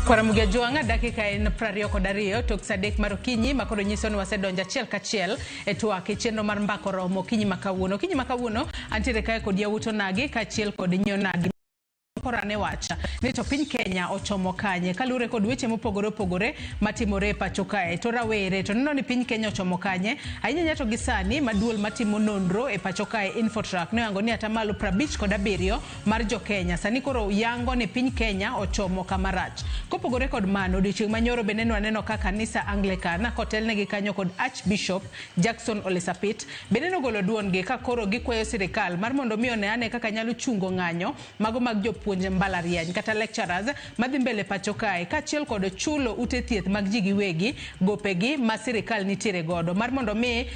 Ramogi Ajwang', dakika en 22 tok sa 3 mar okinyi, ma koro nyiso ni wasedonjo achiel kachiel e twak e chenro mar Mbaka Oromo okinyi ma kawuono. Okinyi ma kawuono antiere kae kod yawuot onagi kaachiel kod nyi onagi. Porane wach ni to piny Kenya ochomo kanye kaluwore kod weche mopogore opogore matimore e pacho kae. To rawere to neno ni piny Kenya ochomo kanye ahinya ahinya to gi sani ma duol matimo nonro e pacho kae Infotrack ne oyango ni atamalo 57 mar jo Kenya sani koro yango ni piny Kenya ochomo kama rach. Kopogore kod mano, odiochieng' manyoro bende ne waneno ka kanisa Anglican kotelnegi kanyo kod Archbishop Jackson Ole Sapit bende nogolo duondgi ka koro gikwayo sirikal mar mondo mi one ane kaka nyalo chungo ng'anyo mago mag jopuonj mbalariany kata lecturers madhi mbele pacho kae, kaachiel kod chulo ute thieth mag ji giwegi gopegi ma sirikal nitiere godo mar mondo mi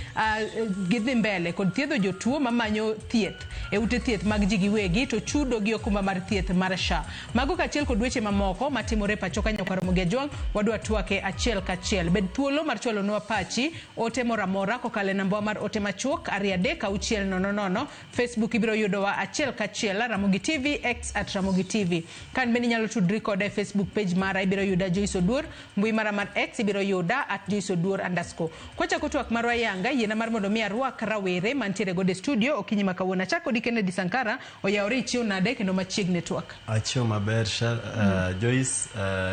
gidhi mbele kod thiedho jotuo mamanyo thieth e ute thieth mag ji giwegi to chudo gi okumba mar thieth mar SHA. Mago kaachiel kod weche mamoko matimore pacho ka Nyakwa Ramogi Ajwang' wadwa twake achiel kachiel. Bed thuolo mar chwalonwa pachi ote moro amora kokalo e nambawa mar ote machuok 23600. Facebook ibiro yudowa achiel kachiel Ramogi TV, X at Ramogi TV. Kan bende inyalo tudri koda e Facebook page mara, ibiro yuda Joyce Oduor, mbui mara mar X ibiro yuda at Joyce Oduor underscore. Kwachako twak marwa yanga, yiena mar mondo mi arwak rawere mantiere godo e studio okinyi ma kawuono. Achako kodi Kennedy Sankara, oyawore ichiew nade kendo machiegni twak. Achiew maber sha, Joyce,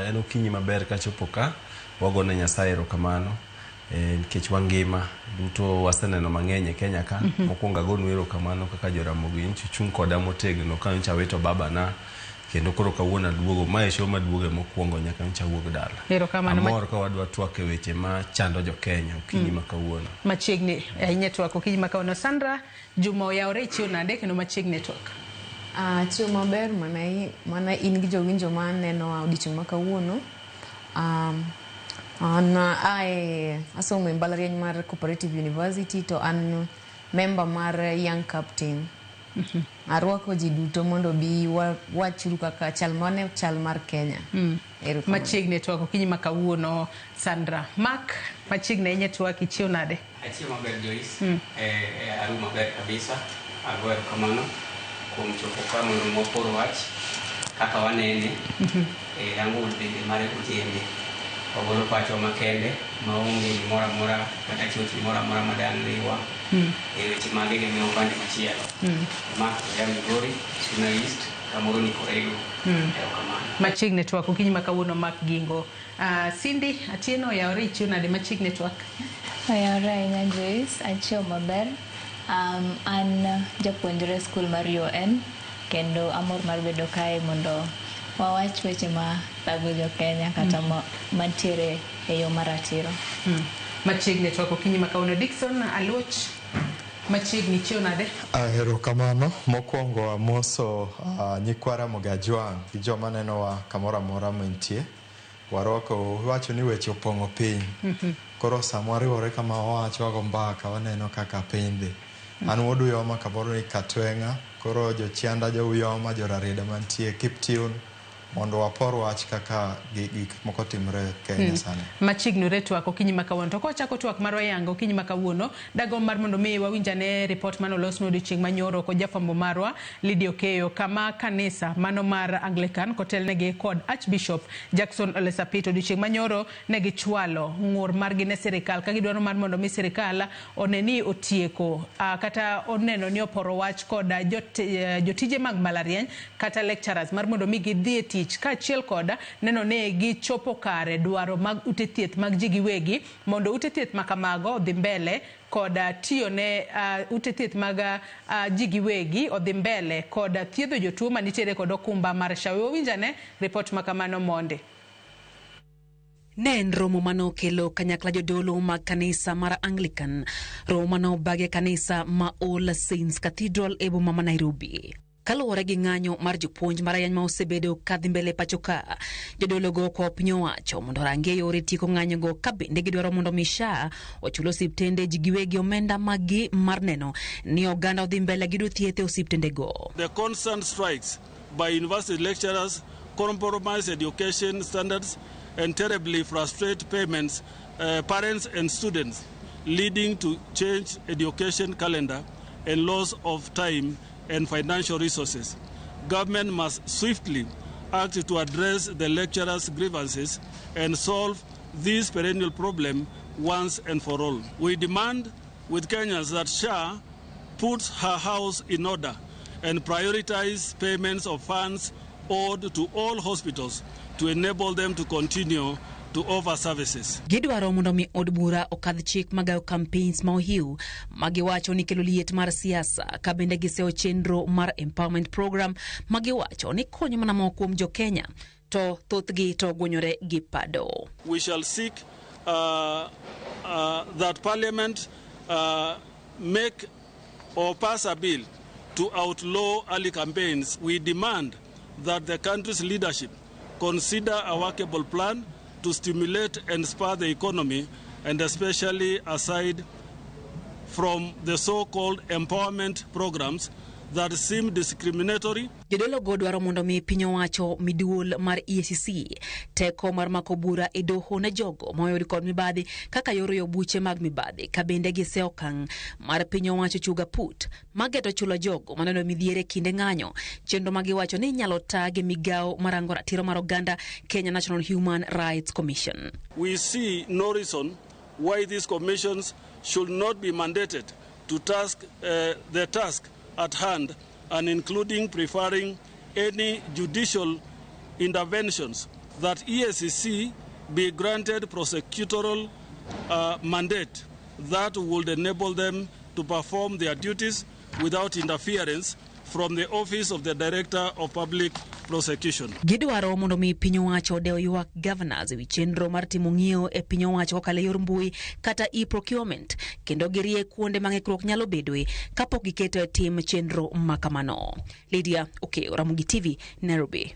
en okinyi maber kachopo ka, wagone Nyasaye erokamano. Nikech wangima duto waseneno mang'eny e Kenya ka. Mokwongo agonu erokamano kaka Joramogi nyocha uchung' koda motegno ka nyocha awito babana kendo koro kawuono aduogo. Mae show maduoge mokwongo nyaka nyocha awuog dala. Erokamano. Amor ka wadwa twak e weche ma chando jo Kenya okinyi ma kawuono. Machiegni ahinya twak okinyi ma kawuono. Sandra Juma, oyawore ichiew nade kendo machiegni twak. Achiew maber mana in gi jowinjo ma nenowa odiochieng' ma kawuono. An ae asomo e mbalariany mar Cooperative University to an member mar Young Captain. Arwako ji duto mondo bi wachuru kaka chal mane chal mar Kenya. Erokamano. Machiegni twak okinyi ma kawuono Sandra. Mark, machiegni ahinya twak, ichiew nade? Achiew maber Joyce. Aru maber kabisa. Ago erokamano kuom chopo ka mondo wapor wach kaka wanene. Rango bende mare ojende. Wagolo pachwa makende maonge gimoro amora kata chochni moro amora madang' riwa e weche mag egemeo pande machielo. Mark oya Migori, Suna East, kamoro ni Korego. Erokamano. Machiegni twak okinyi ma kawuono Mark Gingo. Cindy Atieno, oyawore ichiew nade machiegni twak. Oyawore ahinya Joyce, achiew maber. An japuonjre skul mar UoN kendo amor mar bedo kae mondo wawach weche ma thago jo Kenya kata mantiere e yo maratiro. Machiegni twak okinyi ma kawuono Dickson Aluoch, machiegni ichiew nade? Erokamano. Mokwongo amoso nyikwa Ramogi Ajwang' gi joma nenowa kamoro amora mantie. Warwako wacho ni weche opong'o piny. Koro sama wariwore kama wawacho wago mbaka waneno kaka piny dhi. An wuod Uyoma kamoro ni Katweng'a, koro jochianda jo Uyoma, jo Rarieda mantie Kiptiun mondo wapor wach kaka gik moko timore Kenya sani. Machiegni ore twak okinyi ma kawuono. To kwachako twak marwa yanga okinyi ma kawuono, dagomb mar mondo mi wawinj ane ripot mane olosnwa odiochieng' manyoro kod jafwambo marwa Lydia Okeyo, kama kanisa mano mar Anglican kotelnegi kod Archbishop Jackson Ole Sapit odiochieng' manyoro ne gichwalo ng'ur margi ne sirikal ka gidwaro mar mondo mi sirikal one ni otieko kata oneno ni oporo wach kod jotije mag mbalariany kata lecturers mar mondo mi gidhi e tich kaachiel kod neno ni gichopo kare dwaro mag ute thieth mag ji giwegi mondo ute thieth ma kamago odhi mbele kod tiyo ne ute thieth mag ji giwegi odhi mbele kod thiedho jotuo manitiere kod okumba mar SHA. We wawinj ane ripot ma kamano mondi. Ne en romo mane okelo kanyakla jodolo mag kanisa mar Anglican, romo mane obagi e kanisa ma All Saints Cathedral e boma ma Nairobi. Kaluwore gi ng'anyo mar jopuonj mbalariany ma osebedo kadhi mbele pacho ka, jodologo okwayo piny owacho mondo orangie yore tieko ng'anyogo ka bende gidwaro mondo mi SHA ochul osiptende ji giwegi omenda maggi mar neno ni oganda odhi mbele gi yudo thieth e osiptendego. The constant strikes by university lecturers compromise education standards and terribly frustrate parents and students, leading to change education calendar and loss of time and financial resources. Government must swiftly act to address the lecturers' grievances and solve this perennial problem once and for all. We demand with Kenyans that SHA puts her house in order and prioritize payments of funds owed to all hospitals to enable them to continue to offer services. Gidwaro mondo mi od bura okadh chik magayo campaigns ma ohiu magiwacho ni kelo liet mar siasa, ka bende giseyo chenro mar empowerment program magiwacho ni konyo mana moko kuom jo Kenya to thothgi to ogwonyore gi pado. We shall seek that Parliament make or pass a bill to outlaw early campaigns. We demand that the country's leadership consider a workable plan to stimulate and spur the economy, and especially aside from the so-called empowerment programs that seem discriminatory. Jodolo go dwaro mondo mi piny owacho miduol mar EACC teko mar mako bura e doho ne jogo moyud kod mibadhi kaka yor yo buche mag mibadhi, ka bende giseyo okang' mar piny owacho chuga put mageto chulo jogo maneno midhiere kinde ng'anyo, chenro ma giwacho ni inyalo taa gi migawo marango ratiro mar oganda Kenya National Human Rights Commission. We see no reason why these commissions should not be mandated to task the task at hand, and including preferring any judicial interventions, that EACC be granted prosecutorial mandate that would enable them to perform their duties without interference from the Office of the Director of Public Prosecution. Gidwaro mondo mi piny owacho odew ywak governors ewi chenro mar timo ng'iewo e piny owacho kokalo e yor mbui kata e-procurement, kendo girie kuonde ma ng'ikruok nyalo bedoe kapok giketo e tim chenro makamano. Lydia Okeo, Ramogi TV, Nairobi.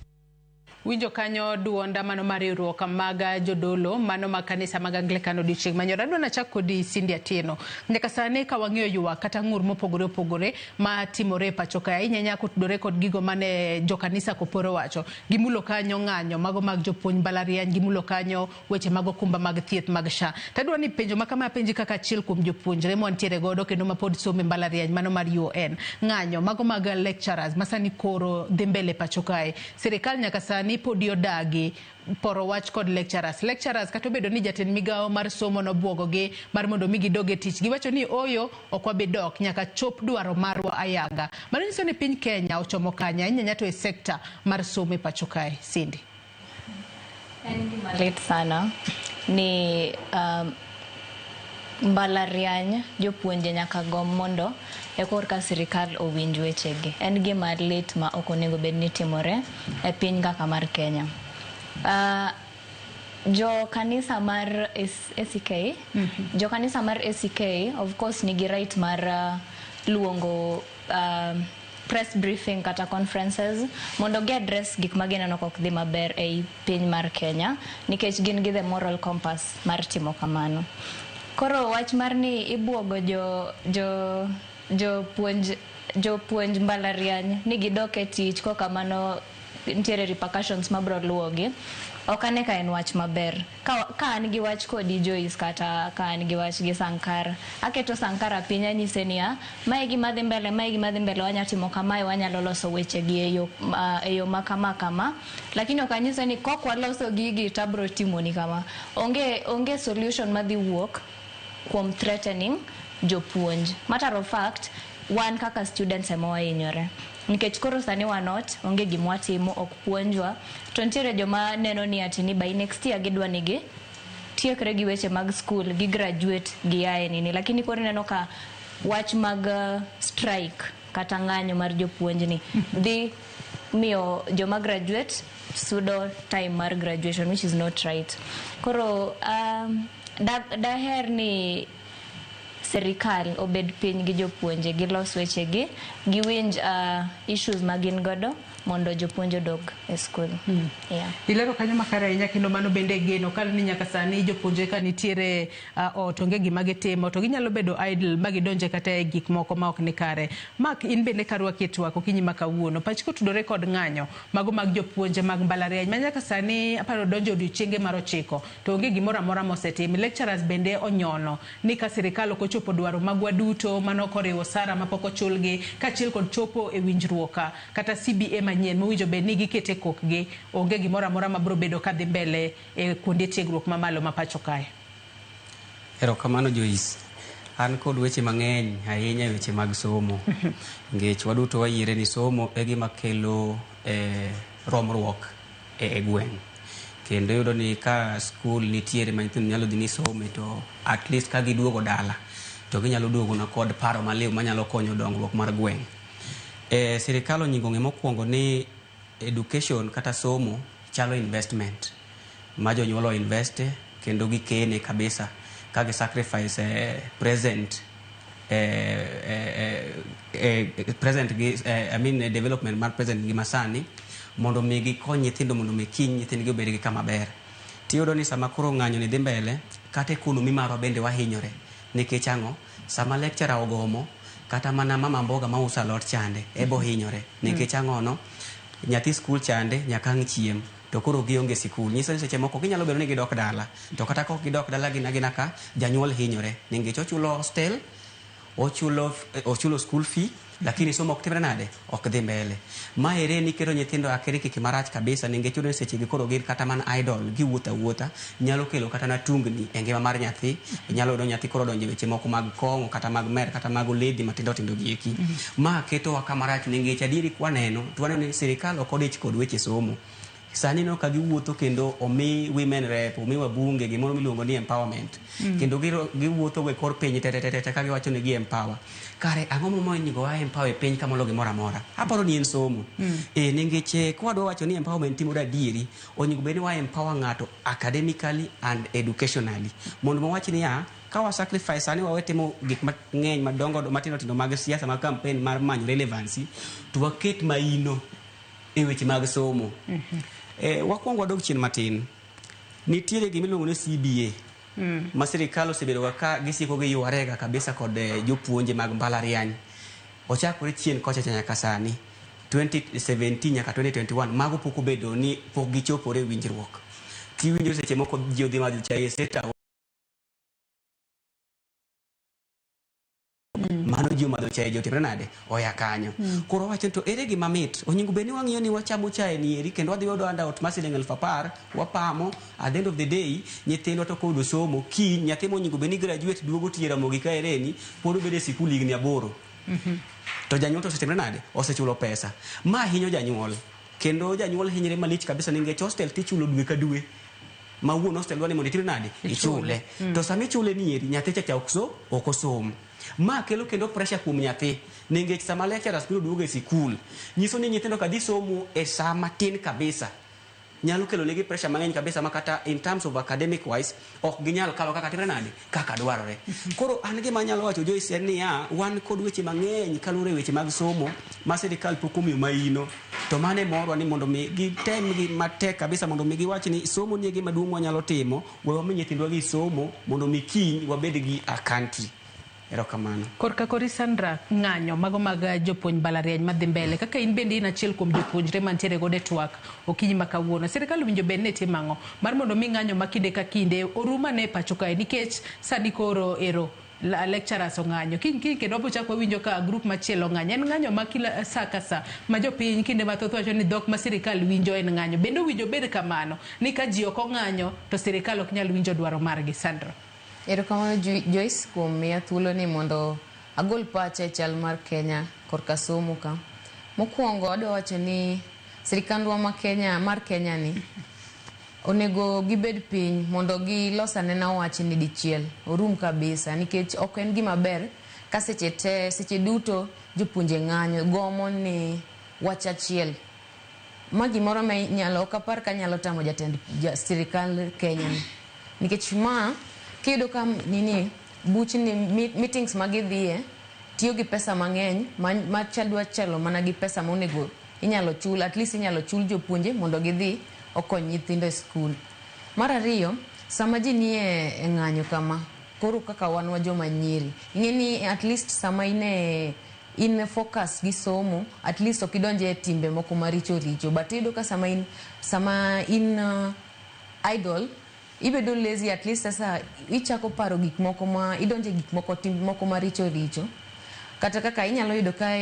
Winjo kanyo duonda mano mar riwruok mag jodolo mano mag kanisa mag Anglican odiochieng' manyoro. Adwa nachak kodi Cindy Atieno. Nyaka sani ka wang'iyo ywak kata ng'ur mopogore opogore ma timore e pacho kae, ahinya ahinya kotudore kod gigo mane jokanisa koporo wacho. Gimulo kanyo ng'anyo mago mag jopuonj mbalariany, gimulo kanyo weche mag okumba mag thieth mag SHA. Tadwa ni penjo ma kama apenji kaka achiel kuom jopuonjre mwantiere godo kendo mapod somo e mbalariany mano mar UoN. Ng'anyo mago mag lecturers ma sani koro dhi mbele pacho kae. Sirikal nyaka sani podi odagi poro wach kod lecturers. Lecturers kata obedo ni jatend migawo mar somo nobuogogi mar mondo mi gidog e tich, giwacho ni oyo ok wabi dok nyaka chop dwaro marwa ayanga. Mano nyiso ni piny Kenya ochomo kanye ahinya ahinya to e sekta mar somo e pacho kae. Cindy. En gima lit sana ni mbalariany jopuonje nyaka gom mondo e korka sirikal owinj wechegi. En gima lit ma ok onego bed ni timore e piny kaka mar Kenya. Jo kanisa mar ACK, jo kanisa mar ACK of course nigi right mar luongo press briefing kata conferences mondo gi address gik ma gineno ka ok dhi maber ei piny mar Kenya, nikech gin gi the moral compass mar timo kamano. Koro wach mar ni ibuogo jopuonj mbalariany ni gidok e tich kokamano nitiere repercussions mabro luwogi, ok ane ka en wach maber. Ka an gi wach kodi Joyce kata ka an gi wach gi Sankara, aketo Sankara piny anyise niya, mae gima dhi mbele, mae gima dhi mbele, wanya timo kamae, wanyalo loso weche gi e yo ma kama kama, lakini ok anyise ni kok waloso gigi to abro timoni kama. Onge solution madhi wuok kuom threatening jopuonj. Matter of fact, wan kaka students ema wahinyore. Nikech koro sani wan ot, onge gima watimo, ok puonjwa. To nitiere joma neno ni ati ni by next year gidwa ni gi tiekre gi weche mag school, gi graduate, gi ae nini. Lakini koro ineno ka wach mag strike kata ng'anyo mar jopuonj ni dhi miyo joma graduate sudo time mar graduation, which is not right. Koro daher ni sirikal obed piny gi jopuonje, gilos wechegi, giwinj issues ma gin godo mondo jopuonj odog e skul. Ilero kanyo makare ahinya, kendo mano bende geno kar ni nyaka sani jopuonjre ka nitiere ot onge gima gitimo to ginyalo bedo idle ma gidonje kata e gik moko ma ok ni kare. Mark, in bende karwaki e twak okinyi ma kawuono, pachi kotudore kod ng'anyo mago mag jopuonje mag mbalariany ma nyaka sani aparo donjo odiochienge mar 9 to onge gimoro amora mosetim. Lecturers bende onyono ni ka sirikal ok ochopo ochopo dwaro magwa duto mano koriwo osara mapok ochulgi kaachiel kod chopo e winjruok kata CBA manyien mowinjo bed ni gikete kokgi onge gimoro amora mabiro bedo kadhi mbele e kuonde tiegruok mamalo ma pacho kae. Erokamano Joyce. An kod weche mang'eny ahinya e weche mag somo. Nikech waduto wayiere ni somo e gima kelo romruok e gweng'. Kendo iyudo ni ka skul nitiere ma nyithindo nyalo dhi ni some to at least ka giduogo dala to ginyalo duogo na kod paro maliw manyalo konyo dongruok mar gweng'. Sirikal onyingo ng'e mokwongo ni education kata somo chalo investment ma jonyuol o investe kendo gikene kabisa ka gi sacrifice present present gi I mean development mar present gi masani mondo mi gikony nyithindo mondo mi kiny nyithindgi obed gi kama ber. Tiyudo ni sama koro ng'anyo ni dhi mbele kata economy marwa bende wahinyore nikech ang'o sama lecturer ogomo kata mana mama mboga mauso alot chande ebo hinyore nikech ang'ono nyathi skul chande nyaka ang' chiem to koro gionge sikul nyiso ni seche moko ginyalo bedo ni gidok dala to kata kok gidok dala gin agina ka janyuol hinyore nikech ochulo hostel ochulo school fee lakini somo ok timre nade ok dhi mbele ma ere ni keto nyithindo akirikiki marach kabisa nikech yudo ni seche gi koro gin kata mana idle giwuotho awuotha nyalo kelo kata na tungni e ngima mar nyathi inyalo yudo nyathi koro donjo e weche moko mag kong'o kata mag mer kata mag oledhi matindo tindo gi eki ma ketowa kama rach nikech adieri kwaneno to waneno ni sirikal ok odich kod weche somo sani ineno ka giwuotho kendo omi women rep omi wabunge gimoro miluongo ni empowerment kendo giwuotho go e kor piny te te te te ka giwacho ni gi empower kare ang'o momiyo onego wa empower e piny kamolo gimoro amora aparo ni en somo nikech kwadwa wacho ni empowerment timore adieri onego bed ni wa empower ng'ato academically and educationally mondo mawach niya ka wa sacrifice sani wawe timo gik mang'eny madongo matindo tindo mag siasa mag campaign mar manyo relevancy to waket maino e weche mag somo wakwongo wadog chien matin nitiere gimiluongo ni CBA ma sirikal osebedo ka gisiko giyware kabisa kod jopuonje mag mbalariany ochakore chien kocha cha nyaka sani 2017 nyaka 2021 mago pok obedo ni pok gichopore e winjruok tiwinjo seche moko ji odhi madho chai e State House mano ji omadho chai ji otimre nade oya kanyo koro wacho ni to ere gima mit onego bed ni wang'iyo ni wachamo chai ni eri kendo wadhi yudo handout mar siling 10,000 wapamo at the end of the day nyithindwa to koyudo somo kiny nyathi monego bed ni graduate duogo tiyo e Ramogi kaereni pod obedo e sikul higni 8 to janyuol to osetimre nade osechulo pesa ma hinyo janyuol kendo janyuol hinyre malich kabisa nikech hostel tichulo dwe ka dwe ma wuon hostel dwa ni mondo itimre nade ichule to sama ichule ni eri nyathi cha cha ok so ok osom ma kelo kendo pressure kuom nyathi nikech sama lecturers biro duogo e sikul nyiso ni nyithindo ka dhi somo e saa matin kabisa nyalo kelo negi pressure mang'eny kabisa ma kata in terms of academic wise ok ginyal kalo kaka timre nade kaka dwarore koro an gima anyalo wacho Joyce en niya wan kod weche mang'eny kaluwore e weche mag somo ma sirikal pok omiyo maino to mano e morwa ni mondo mi gitem gi matek kabisa mondo mi giwach ni somo ni e gima duong' wanyalo timo we wami nyithindwa gi somo mondo mi kiny wabed gi a country erokamano Korka kori Sandra ng'anyo mago mag jopuonj mbalariany madhi mbele kaka in bende in achiel kuom jopuonjre mantiere godo e twak okinyi ma kawuono sirikal owinjo bed ni timo ang'o mar mondo mi ng'anyo ma kinde ka kinde orum ane e pacho kae nikech sani koro ero lecturers ong'anyo kiny kiny kendo wabiro chako wawinjo ka group machielo ong'anyo en ng'anyo ma kila sa ka sa ma jopiny kinde mathoth wacho ni dhok ma sirikal winjo en ng'anyo bende owinjo bed kamano ni ka ji ok ong'anyo to sirikal ok nyal winjo dwaro margi Sandra. Erokamano Joyce kuom miya thuolo ni mondo agol pacha e chal mar Kenya korka somo ka. Mokwongo adwa wacho ni sirikandwa ma Kenya mar Kenya ni onego gibed piny mondo gilos anena wachni dichiel orum kabisa nikech ok en gima ber ka seche te seche duto jopuonje ng'anyo gomo ni wach achiel ma gimoro ma inyalo ok apar ka nyalo tamo jatend ja sirikal Kenya ni nikech ma kiyudo ka nini buchni meetings ma gidhiye tiyo gi pesa mang'eny ma dwa chalo mana gi pesa monego inyalo chul at least inyalo chul jopuonje mondo gidhi okony nyithindo e skul. Mar ariyo, sama ji nie e ng'anyo kama, koro kaka wan wa joma nyiri, ing'e ni at least sama in e in focus gi somo, at least ok idonje e timbe moko maricho richo. But iyudo ka sama in idle, Ibedo lazy, at least sasa ichako paro gik moko ma idonje gik moko, tim moko maricho richo. Kata kaka inyalo yudo ka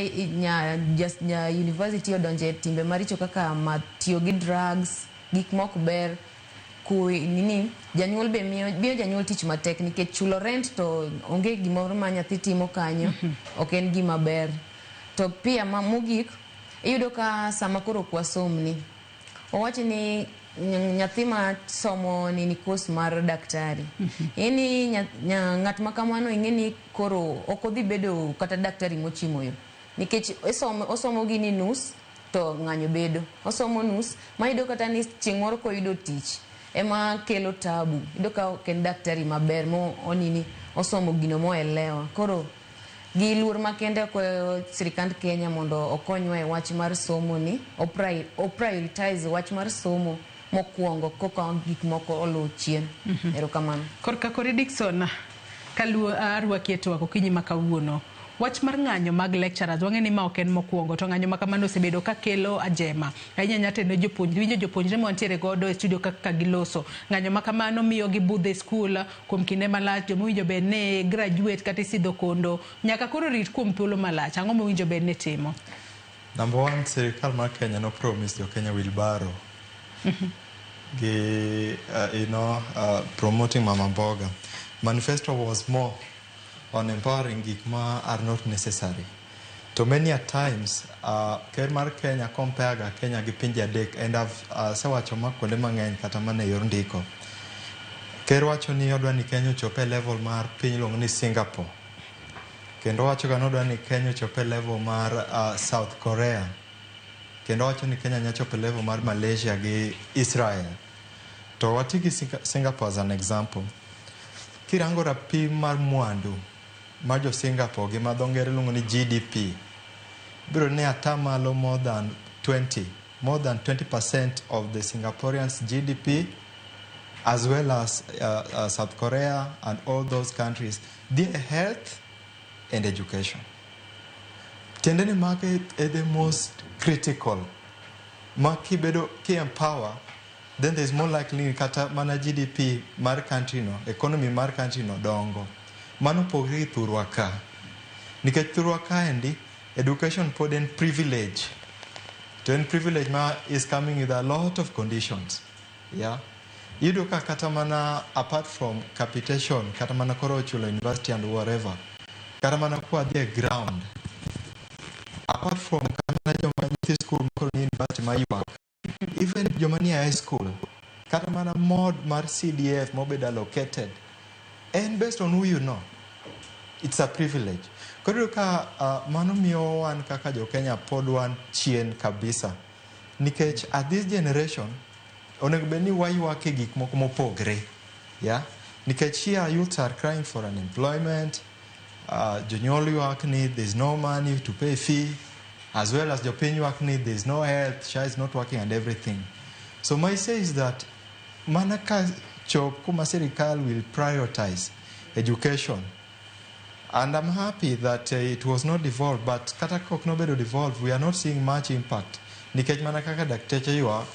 nya university odonje timbe maricho kaka ma tiyo gi drugs, gik mok ber. Kui nini, janyuol be miyo janyuol tich matek nikech chulo rent to onge gimoro ma nyathi timo kanyo, ok en gima ber. To pia ma mogik, iyudo ka sama koro ok wasomni, owach ni nyathi ma somo nini course mar daktari, ing'e ng'at ma kamano, ing'e ni koro ok odhi bedo kata daktari mochimo yo, nikech osomo gini nus to ng'anyo bedo osomo nus, ma iyudo kata ni chieng' moro koyudo tich ema kelo tabu. Iyudo ka ok en daktari maber mo onini osomo gino moelewa. Koro gi luor makende akwayo sirikand Kenya mondo okonywa e wach mar somo ni o prioritize wach mar somo mokwongo koka gik moko oluw chien. Erokamano. Korka kori Dickson, kaluo arwaki e twak okinyi ma kawuono. Wach mar ng'anyo mag lecturers, wang'e ni ma ok en mokwongo, to ng'anyo ma kamano osebedo ka kelo ajema ahinya ahinya to ne jopuonjre. Winjo jopuonjre ma wantiere godo e studio kaka giloso ng'anyo ma kamano miyo gibudho e skul kuom kinde malach. Jomowinjo bed ni graduate kata isidho kondo nyaka koro rit kuom thuolo malach. Ang'o mowinjo bed ni timo? Number one, sirikal mar Kenya no promise jo Kenya wheelbarrow gi promoting mama mboga. Manifesto was more on empowering gik ma are not necessary. To many a times, ker mar Kenya compare ga Kenya gi pinje adek, and I've asewacho ma kuonde mang'eny kata mana e yor ndiko. Ker wacho ni odwa ni Kenya ochop e level mar piny iluongo ni Singapore. Kendo wacho ga ni odwa ni Kenya ochop e level mar South Korea. Kendo wacho ni Kenya nyalo chopo e level mar Malaysia gi Israel. To wati gi Singapore as an example. Kirango rapim mar mwandu mar jo Singapore gi ma dho ngere luongo ni GDP, biro ni atamalo more than 20, more than 20% of the Singaporeans GDP, as well as South Korea and all those countries, their health and education. Tiende ni magi e the most critical. Ma kibedo ki empower, then there is more likely kata mana GDP mar country no, economy mar country no dongo. Mano pogre gi thurwa ka. Nikech thurwa kaendi, education pod en privilege. To en privilege ma is coming with a lot of conditions. Yeah. Iyudo ka kata mana apart from capitation, kata mana koro chulo university and whatever, kata mana kwa dhi e ground, apart from kata mana joma nyithi school makoro ni university ma ywak, even joma ni e high school, kata mana mod mar CDF mobedo allocated, en based on who you know. It's a privilege. Koro iyudo ka mano miyo wan kaka jo Kenya pod wan chien kabisa. Nikech at this generation, onego bed ni waywak e gik moko mopogre. Yeah? Nikech here youths are crying for unemployment, jonyuol ywak ni there's no money to pay fee, as well as jopiny ywak ni there's no health, SHA is not working and everything. So my say is that mana ka chop kuma sirikal will prioritize education. And I'm happy that it was not devolved, but kata kok nobedo devolved, we are not seeing much impact. Nikech mana kaka dakteche ywak,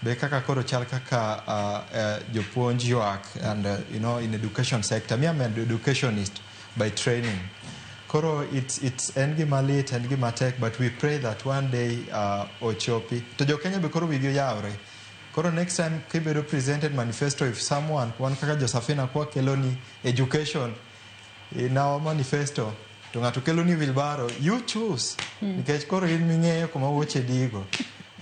be kaka koro chal kaka jopuonj ywak and in education sector. Me, I'm an educationist by training. Koro it's en gima lit, en gima tek, but we pray that one day ochopi. To jo Kenya be koro wigi oyawre. Koro next time kibedo presented manifesto, if someone, wan kaka Josephina kwa keloni education in our manifesto, to ng'ato kelo ni wheelbarrow, you choose. Nikech koro in ming'eyo kuma wuoche digo.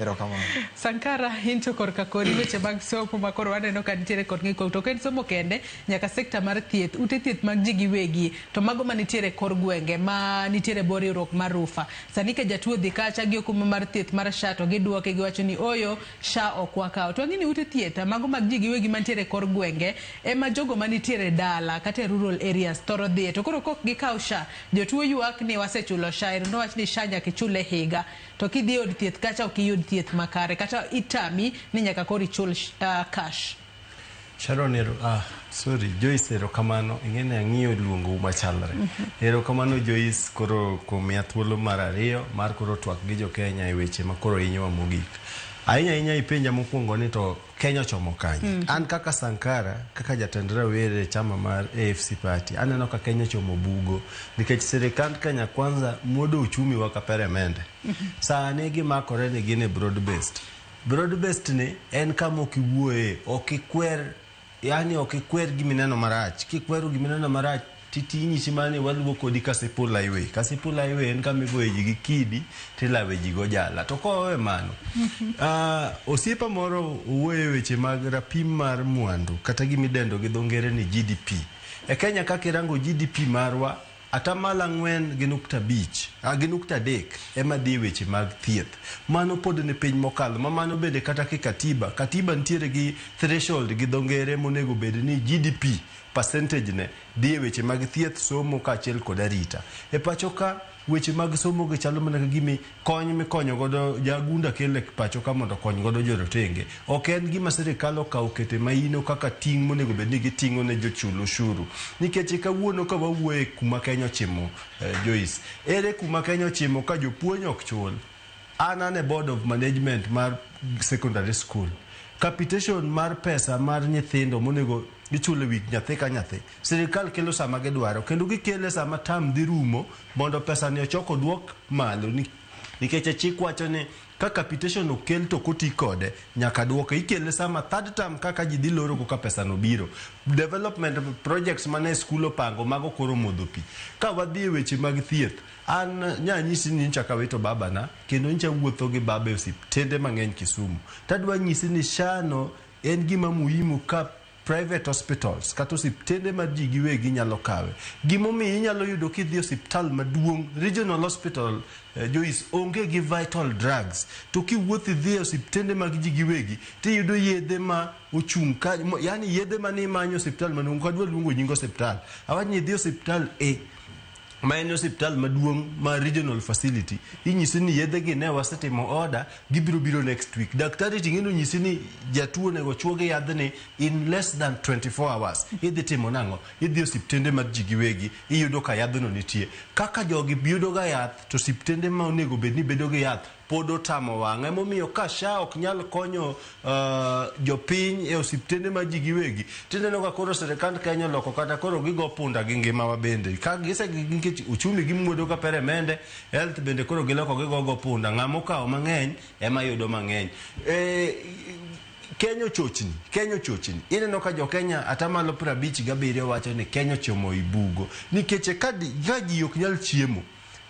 Erokamano. Sankara, in to korka kori weche mag somo ma koro waneno ka nitiere kod ng'ikruok, to ok en somo kende, nyaka sekta mar thieth, ute thieth mag ji giwegi, to mago manitiere kor gwenge ma nitiere bwo riwruok mar RUPHA. Sani ka jatuo dhi kacha gi okumba mar thieth mar SHA to giduoke giwacho ni oyo SHA ok wakawo. To wang'e ni ute thieth mago mag ji giwegi mantiere kor gwenge ema jogo manitiere dala kata e rural areas thoro dhiye. To koro kok gikaw SHA, jotuo ywak ni wasechulo SHA, ero nowach ni SHA nyaka ichul e higa. To kidhi e od thieth kacha ok iyud thieth makare kata itami ni nyaka koro ichul cash. Sharon, sorry, Joyce, erokamano. Ing'e ni ang'iyo luongou machalre. Erokamano Joyce koro kuom miya thuolo mar ariyo mar koro twak gi jo Kenya e weche ma koro hinyowa mogik. Ahinya ahinya ipenja mokwongo ni to Kenya ochomo kanye. An kaka Sankara, kaka jatend rawere e chama mar AFC Party, aneno ka Kenya ochomo bugo nikech sirikand Kenya Kwanza muodo uchumi wa ka peremende. Sani gimakore ni gin e broad based. Broad based ni en kama ok iwuoye, ok ikwer, yani ok ikwer gimineno marach. Kikwero gimineno marach tinyisi mana ni waluwo kodi Kasipul Highway. Kasipul Highway en kama igoye ji gi kidi tilawe ji go jala. To kowe mano, osiepa moro owuoyo e weche mag rapim mar mwandu kata gimidendo gi dho ngere ni GDP. E Kenya kaka irango GDP marwa 4.5 gi nukta adek ema dhi e weche mag thieth. Mano pod ni piny mokalo ma mano bende kata ki katiba, katiba nitiere gi threshold gi dho ngere monego bed ni GDP percentage ne dhi e weche mag thieth, somo kaachiel kod arita. E pacho ka weche mag somo gi chalo mana ka gimi kony mikonyo godo jagunda kele pacho ka mondo okony godo jorotenge. Ok en gima sirikal okawo kete maino kaka ting' monego bed ni giting'o ne jochul ushuru. Nikech kawuono ka wawuoye kuma Kenya ochimo, Joyce, ere kuma Kenya ochimo ka jopuonj ok chul? An e board of management mar secondary school. Capitation mar pesa mar nyithindo monego ichulo e wi nyathi ka nyathi. Sirikal kelo sama gidwaro kendo gikele sama term dhi rumo mondo pesa ni ochok oduok malo nikech chik wacho ni ka capitation okel to koti kode nyaka duoke. Ikele sama third term kaka ji dhi loro koka pesa no biro. Development projects mane skul opango mago koro modho pi. Ka wadhi e weche mag thieth, an nyanyisi ni nyocha awito babana kendo nyocha wuotho gi baba e osiptende mang'eny Kisumu. Tadwa nyisi ni SHA no en gima muhimu ka private hospitals kata osiptende mar ji giwegi nyalo kawe. Gimomiyo inyalo yudo kidhi e osiptal maduong' regional hospital, Joyce, onge gi vital drugs to kiwuotho idhi e osiptende mag ji giwegi tiyudo yedhe ma ochung' ka, yani yedhe mane imanyo osiptal maduong' ok adwa luongo nying osiptal, awach ni idhi osiptal A ma en osiptal maduong' ma regional facility, inyisi ni yedhe gi ne wasetimo order, gibiro biro next week. Daktari ting'e onyisi ni jatuo onego chuo gi yadhni in less than 24 hours. Idhi timo nang'o? Idhi osiptende mar ji giwegi, iyudo ka yadhno nitie. Kaka jogi yudo ga yath to osiptende ma onego bed ni bedo gi yath pod otamo wang'a. Emomiyo ka SHA ok nyal konyo jopiny e osiptende mar ji giwegi, tineno ka koro sirikand Kenya oloko kata koro gigo punda gi ngimawa bende. Ka gise nikech uchumi gimuodo ka peremende, health bende koro giloko gigo punda. Ng'ama okawo mang'eny ema yudo mang'eny. Kenya ochochni, Kenya ochochni. Ineno ka jo Kenya 57% wacho ni Kenya ochomo i bugo. Nikech ka ji ok nyal chiemo,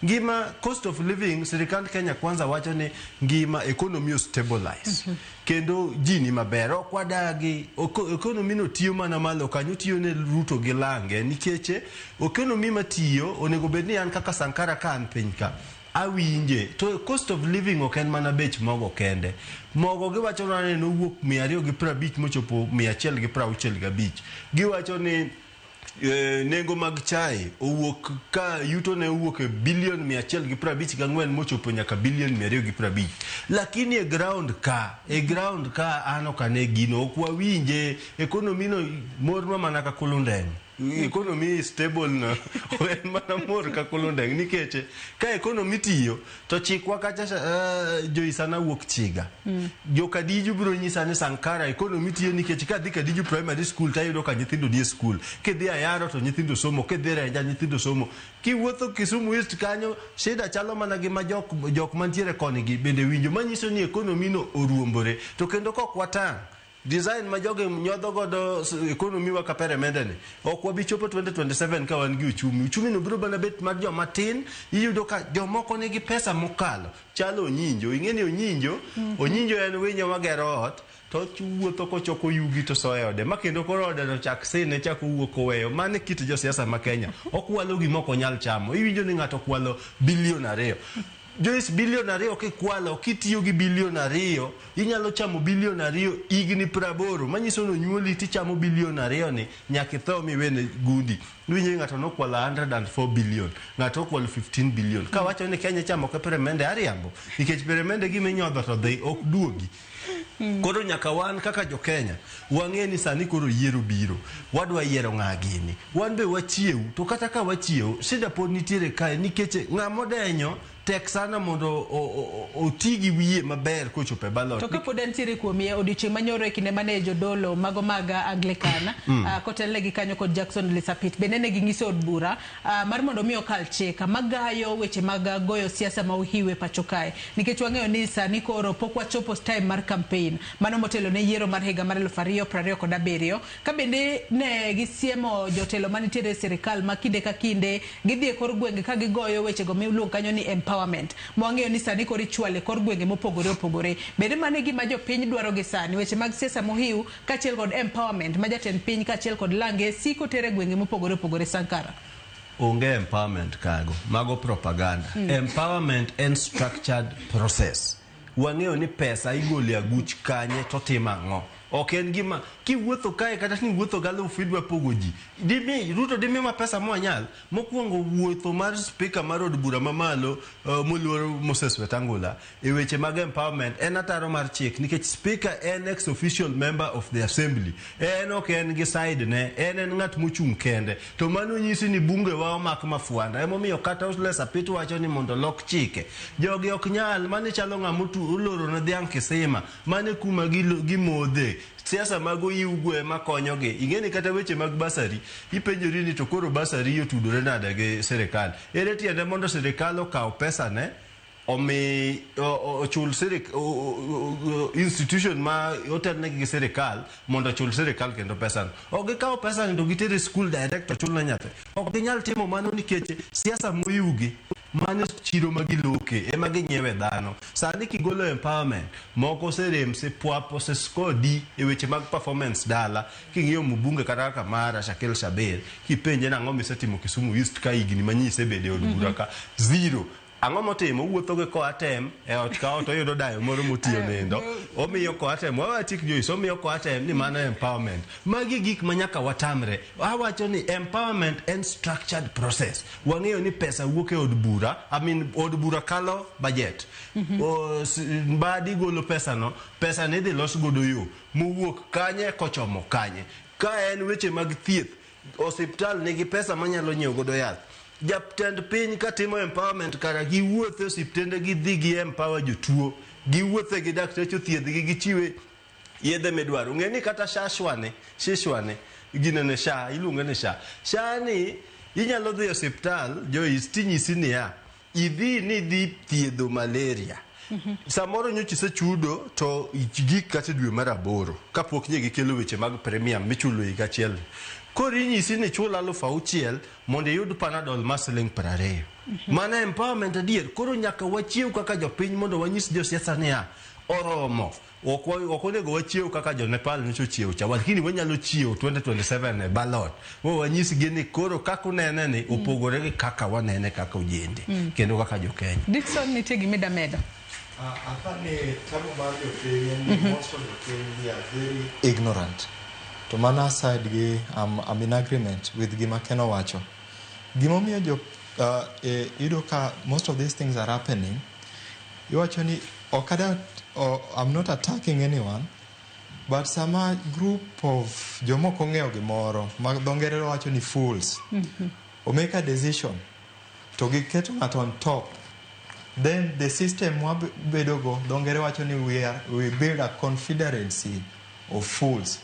ngima cost of living, sirikand Kenya Kwanza wacho ni ngima economy o stabilize. Kendo ji ni maber, ok wadagi, economy no tiyo mana malo kanyo, tiyo ne Ruto gi lange, nikech economy matiyo onego bed ni an kaka Sankara ka an piny ka, awinje. To cost of living ok en mana bech mogo kende. Mogo giwacho ni nowuok 250 mochopo 165. Giwacho ni nengo mag chai owuok ka yuto ne owuok e bilion 154 mochopo nyaka bilion 250. Lakini e ground ka an ok ane gino, ok wawinje. Economy no mornwa mana ka kulundeng'. Economy stable no en mana mor ka kulundeng' nikech ka economy tiyo to chikwa kacha Joyce an awuok Chiga. Jo Kadiju biro nyisa ni Sankara economy tiyo nikech kadhi Kadiju primary school tayudo ka nyithindo nie school. Kidhi Ayaro to nyithindo somo, kidhi Renja nyithindo somo. Kiwuotho Kisumu East kanyo shida chalo mana gi ma jok mantiere koni gi bende winjo manyiso ni economy no oruombore. To kendo kok watang' design ma jogi nyodho godo economy wa ka peremende ni ok wabi chopo 2027 ka wan gi uchumi. Uchumi no biro mana bet mar joma tin, iyudo ka jomoko nigi pesa mokalo. Chalo onyinjo, ing'e ni onyinjo, onyinjo en winyo magero ot to wuotho kochoko yugi to soyo e ode ma kendo koro ode no chak sine chak owuok oweyo. Mano e kit josiasa ma Kenya. Okwalo gima ok onyal chamo. Iwinjo ni ng'ato okwalo bilion 2. Joyce, bilion 2 kikwalo, kitiyo gi bilion 2, inyalo chamo bilion 2 higni 80, manyiso ni onyuoli tichamo bilion 2 ni nyaka itho miwene gundi. Iwinjo ni ng'ato nokwalo 104 billion, ng'ato okwalo 15 billion. Kawacho ni Kenya chamo ka peremende ariambo, nikech peremende gima inyodho to dhi ok duogi. Koro nyaka wan kaka jo Kenya wang'e ni sani koro yiero biro, wadwa yiero ng'a gini. Wan be wachiew, to kata ka wachiew, shida pod nitiere kae nikech ng'ama odenyo Tek sana mondo oti gi wiye maber kochopo e ballot. To kapod entiere kuomi odiochieng' manyoro e kinde mane jodolo mago mag Anglican kotelnegi kanyo kod Jackson Lisapit bende ne ging'iso od bura mar mondo mi okal chik magayo weche mag goyo siasa ma ohiwe pacho kae, nikech wang'eyo ni sani koro pok wachopo time mar campaign mano motelo ne yiero mar higa mar 2027, ka bende ne gisiemo jotelo manitiere e sirikal ma kinde ka kinde gidhi e kor gwenge ka gigoyo wechego miluongo kanyo ni empowerment, mwang'eyo ni sani koro ichwale kor gwenge mopogore opogore. Bende mano e gima jopiny dwaro gi sani, weche mag siasa mohiu kaachiel kod empowerment ma jatend piny kaachiel kod lange siko tere gwenge mopogore opogore. Sankara. Onge empowerment kago, mago propaganda. Empowerment en structured process. Wang'eyo ni pesa igolo e aguch kanye to timo ang'o. Ok en gima kiwuotho kae kata ni wuotho galufu idwa pogo ji. Dimi Ruto dimi ma pesa mwanyal. Mokwongo, wuotho mar speaker mar od bura mamalo, moluor Moses Wetangula, e weche mag empowerment en ataro mar chik, nikech speaker en ex official member of the assembly. En ok en gi side ne, en ng'at mochung' kende. To mano nyisi ni bunge wa omak mafwanda. Emomiyo kata Ole Sapit wacho ni mondo lok chike. Jogi ok nyal, mane chalo ng'ama oloro ne dhiang' kisima, mane kuma gimodhe. Siasa mag oyiwgo ema konyogi. Ing'e ni kata weche mag bursary, ipenjori ni to koro bursary otudore nade gi sirikal? Ere tiende mondo sirikal okaw pesa ne omi ochul institution ma otelnegi gi sirikal mondo ochul sirikal kendo pesano? Ok gikaw pesani to gitere e school direct ochul ne nyathi. Ok ginyal timo mano nikech siasa moyiwgi mano chiro ma giloke ema ginyiewe dhano. Sani kigolo empowerment, moko oserem sipwap, osescore D e weche mag performance dala. King'iyo mbunge kata kaka mara Shakil Shabir, kipenje nang'o misetimo Kisumu East ka higni manyise isebede e od bura ka, zero. Ang'o motimo? Owuotho gi Coartem e ot ka ot, oyudo dayo moro motiyo nindo, omiyo Coartem. Wawatik Joyce, omiyo Coartem ni mano empowerment. Magi gik ma nyaka watamre. Awacho ni empowerment en structured process. Wang'eyo ni pesa wuok e od bura, I mean, od bura kalo budget. Mbadi golo pesano, pesa ni idhi los godo yo mowuok kanye kochomo kanye. Ka en weche mag thieth, osiptal nigi pesa manyalo nyiewo godo yath. Jatend piny katimo empowerment, kara giwuothe osiptende, gidhi gi empower jotuo, giwuothe gi dakteche othiedhgi, gichiwe yedhe midwaro. Ng'e ni kata shashwane shishwane ginene SHA, iluonge ni SHA. SHA ni inyalo dhi e osiptal, Joyce, tinyisi niya, idhi ni idhi thiedho malaria. Samoro nyocha isechudo to gik kata dwe mar aboro kapok nye gikelo weche mag premium michulo higa achiel. Koro inyisi ni chul 6,000 mondo iyud Panadol mar siling 20. Mano empowerment adier? Koro nyaka wachiew kaka jopiny mondo wanyis josiasa niya, oromo. Ok onego wachiew kaka jo Nepal nyocha ochiew cha, lakini wanyalo chiew 2027 e ballot wa wanyisgi ni koro kaka unene ni opogore gi kaka wanene kaka ojende kendo kaka jo Kenya. Dickson, nitie gima medo? Apani tabu mar jopiny en ni most of jopiny, we are very ignorant. To mana side gi I'm in agreement with gima Ken owacho. Gimomiyo jo iyudo ka most of these things are happening, iwacho ni ok ada, I'm not attacking anyone, but sama group of jomok ong'eyo gimoro ma dho ngere wacho ni fools o make a decision to giketo ng'ato on top, then the system wabedogo, dho ngere wacho ni we build a confederacy of fools.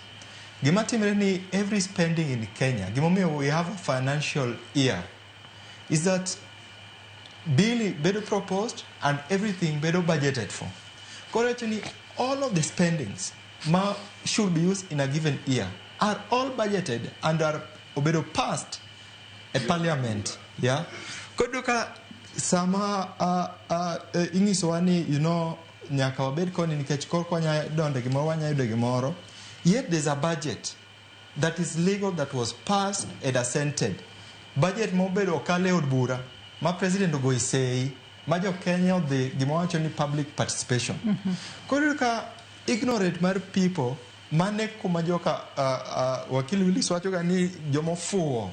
Gima timre ni every spending in Kenya, gimomiyo we have a financial year is that bill bedo proposed and everything bedo budgeted for. Koro wacho ni all of the spendings ma should be used in a given year are all budgeted and are obedo passed e parliament. Yeah, koro ka sama inyisowa ni nyaka wabed koni nikech korka wanya donjo gimoro, wanya yudo gimoro, yet there's a budget that is legal that was passed and assented, budget mobedo okal e od bura ma president ogoyo sei ma jo Kenya odhi gima wacho ni public participation. Koro iyudo ka ignorant mar people mane kuma joka wakili Willis wacho ga ni jomofuwo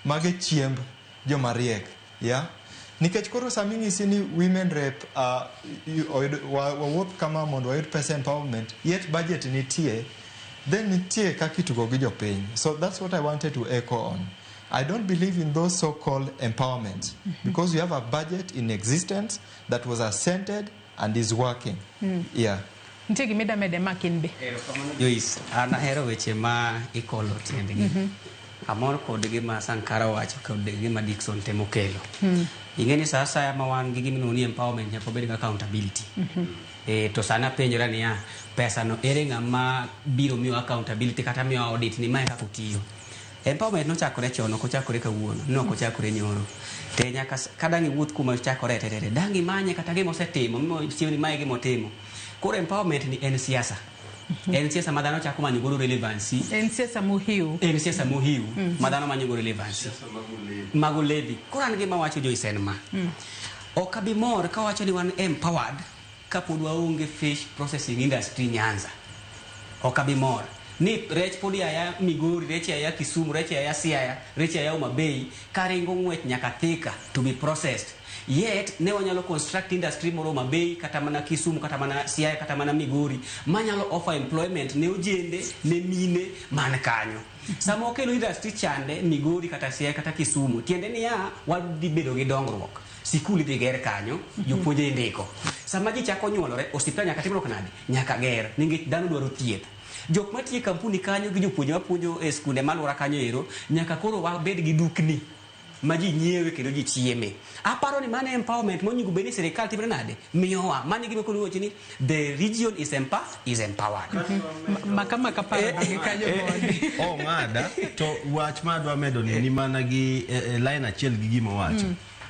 mage chiemb joma riek, yeah? Nikech koro sama inyisi ni women rep wawuoth kama mondo wayud pesa empowerment, yet budget nitie, then nitie kaka itugo gi jopiny. So that's what I wanted to echo on. I don't believe in those so-called empowerments because we have a budget in existence that was assented and is working. Yeah. Nitie gima ida mede makin be. Erokamano Joyce, an ahero weche ma ikolo tiendgi. Amor kod gima Sankara owacho kod gima Dickson temo kelo. Ing'e ni sa asaya ma wan gi gima iluongo ni empowerment nyaka wabed gi accountability. To sani apenjora niya, pesa no ere ng'ama biro miyo accountability kata miyo audit ni mae kaka otiyo. Empowerment nochakore chon, ok ochakore kawuono, nok ochakore nyoro. Te nyaka ka dang' iwuoth kuma ochakore te, dang' imanye kata gima osetimo, mimochiwo ni mae gima otimo. Koro empowerment ni en siasa. En siasa ma dhano chako manyo godo relevancy. En siasa mohiu. En siasa mohiu ma dhano manyo godo relevancy. Mago levy. Koro an gima wacho Joyce en ma. Ok abi mor kawacho ni wan empowered kapod waonge fish processing industry Nyanza. Ok abi mor. Ni rech pod yaya Migori, rech yaya Kisumu, rech yaya Siaya, rech yaya Homa Bay, karingo ng'wech nyaka Thika to be processed. Yet ne wanyalo construct industry moro Homa Bay, kata mana Kisumu, kata mana Siaya, kata mana Migori, manyalo offer employment ne ojende, ne mine man kanyo. Sama okelo industry chande Migori kata Siaya kata Kisumu, tiende niya wadhi bedo gi dongruok. Sikul idhi ger kanyo, jopuonje indiko. Sama ji chako nyuolore, osiptal nyaka timruok nade? Nyaka ger, nikech dhano dwaro thieth. Jok matiyo e kampuni kanyo gi jopuonje mapuonjo e skunde malwora kanyo ero, nyaka koro wabed gi dukni ma ji nyiewe kendo ji chieme. Aparo ni mano empowerment monego bed ni sirikal timre nade? Miyowa. Mano e gima koro iwacho ni the region is is empowered. Maka maka paro gi kanyo mondi. Ong'ada to wach ma adwa medo ni mana gi line achiel gi gima owacho.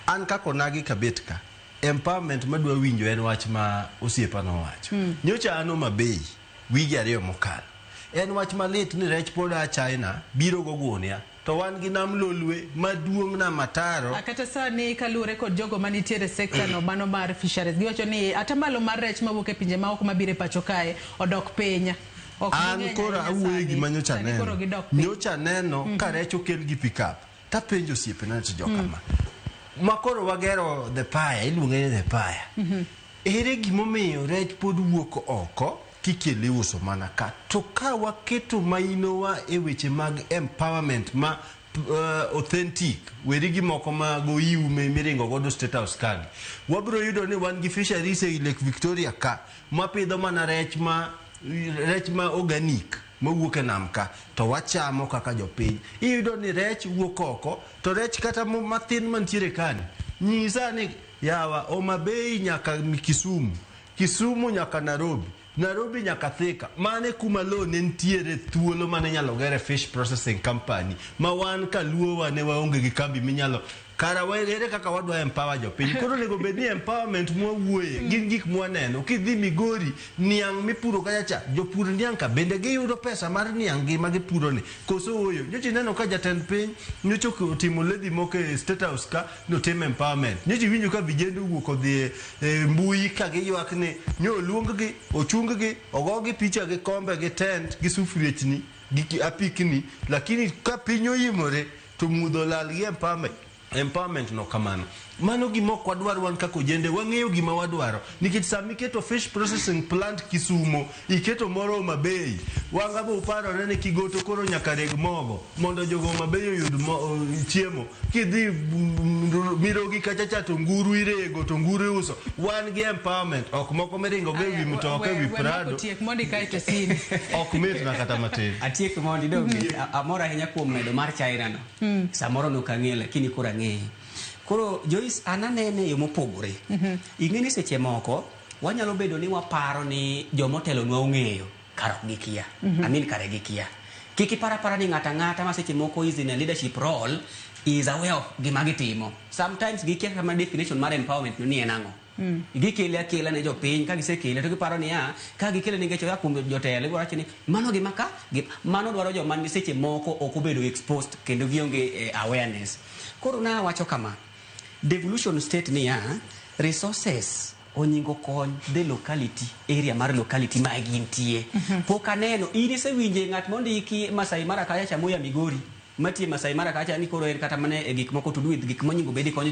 An kaka onagi kabet ka, empowerment madwa winjo en wach ma osiepa nowacho. Nyocha an Homa Bay wige 2 mokalo. En wach malit ni rech pod a China biro go gunia to wan gi nam Lolwe maduong' nam Ataro. Kata sani kaluwore kod jogo manitiere sekta no mano mar fisheries, giwacho ni atamalo mar rech mawuok e pinje maoko mabiro e pacho kae odok piny. Ok An koro awuoyo gima nyocha neno. Nyocha neno ka rech okel gi pick-up. Tapenjo osiepena to jokama. Ma koro wagero the pie, iluonge ni the pie. Ere gimomiyo rech pod wuok oko kikele uso mana ka? To ka waketo mainowa e weche mag empowerment ma authentic, weri gi moko mag oiu miringo godo State House kagi, wabiro yudo ni wan gi fisheries e Lake Victoria ka mapidho mana rech ma organic mawuok e nam ka to wachamo kaka jopiny. Iyudo ni rech wuok oko to rech kata mathin mantiere kani nyisa ni yawa Homa Bay nyaka Kisumu, Kisumu nyaka Nairobi, Nairobi nyaka Thika. Mane kuma lo ne nitiere thuolo mane inyalo gere fish processing company ma wan kaluowa ne waonge gi kambi minyalo kara ere kaka wadwa empower jopiny. Koro onego bed ni empowerment mwawuoye gin gik mwaneno. Kidhi Migori, niang' mipuro kacha cha, jopur niang' ka bende giyudo pesa mar niang' gi ma gipuro ni koso ooyo. Nyocha ineno ka jatend piny nyocha otimo levy moko e State House ka notimo empowerment. Nyocha iwinjo ka vijende owuok odhi e mbui ka giywak ni nyo oluong gi, ochung gi, ogogi picha gi kombe gi tent gi sufuriechni gi apikni, lakini ka piny oimore to mudho lal gi empowerment. Empowerment no kamano. Mano gima ok wadwar wan kaka ojende, wang'eyo gima wadwaro. Nikech sama iketo fish processing plant Kisumo, iketo moro Homa Bay, wanga bo uparore ni Kigoto koro nyaka reg mogo mondo jogo Homa Bay oyud chiemo. Kidhi Mirogi kacha cha to nguru irego to nguru iuso. Wan gi empowerment, ok moko miringo go ewi mtoka ewi Prado. Tiek mondi kae to sini. Ok mitna kata matin. Atiek mondi donge. Amor ahinya kuom medo mar China no. Samoro nok ang'eyo lakini koro ang'eye. Koro Joyce, an anene e yo mopogore. Ing'e ni seche moko wanyalo bedo ni waparo ni jomotelonwa ong'eyo kar ok gikia. I mean kare gikia. Kik ipar apara ni ng'ato ang'ata ma seche moko is in a leadership role is aware of gima gitimo. Sometimes gikia kama definition mar empowerment no ni en ang'o. Gikele akela ne jopiny, ka gisekele to giparo niya, ka gikele nikech oya kuom jotelo, ibiro wacho ni mano gima ka, mano dwaro joma ni seche moko ok obedo exposed kendo gionge awareness. Koro nawacho kama, devolution state niya, resources onyingo kony the locality, area mar locality ma gintie. Pok aneno, in isewinje ng'at mondiki Masai Mara kacha cha moya Migori, matiye Masai Mara kacha ni koro en kata mana e gik moko to do with gik monyingo bedi konyo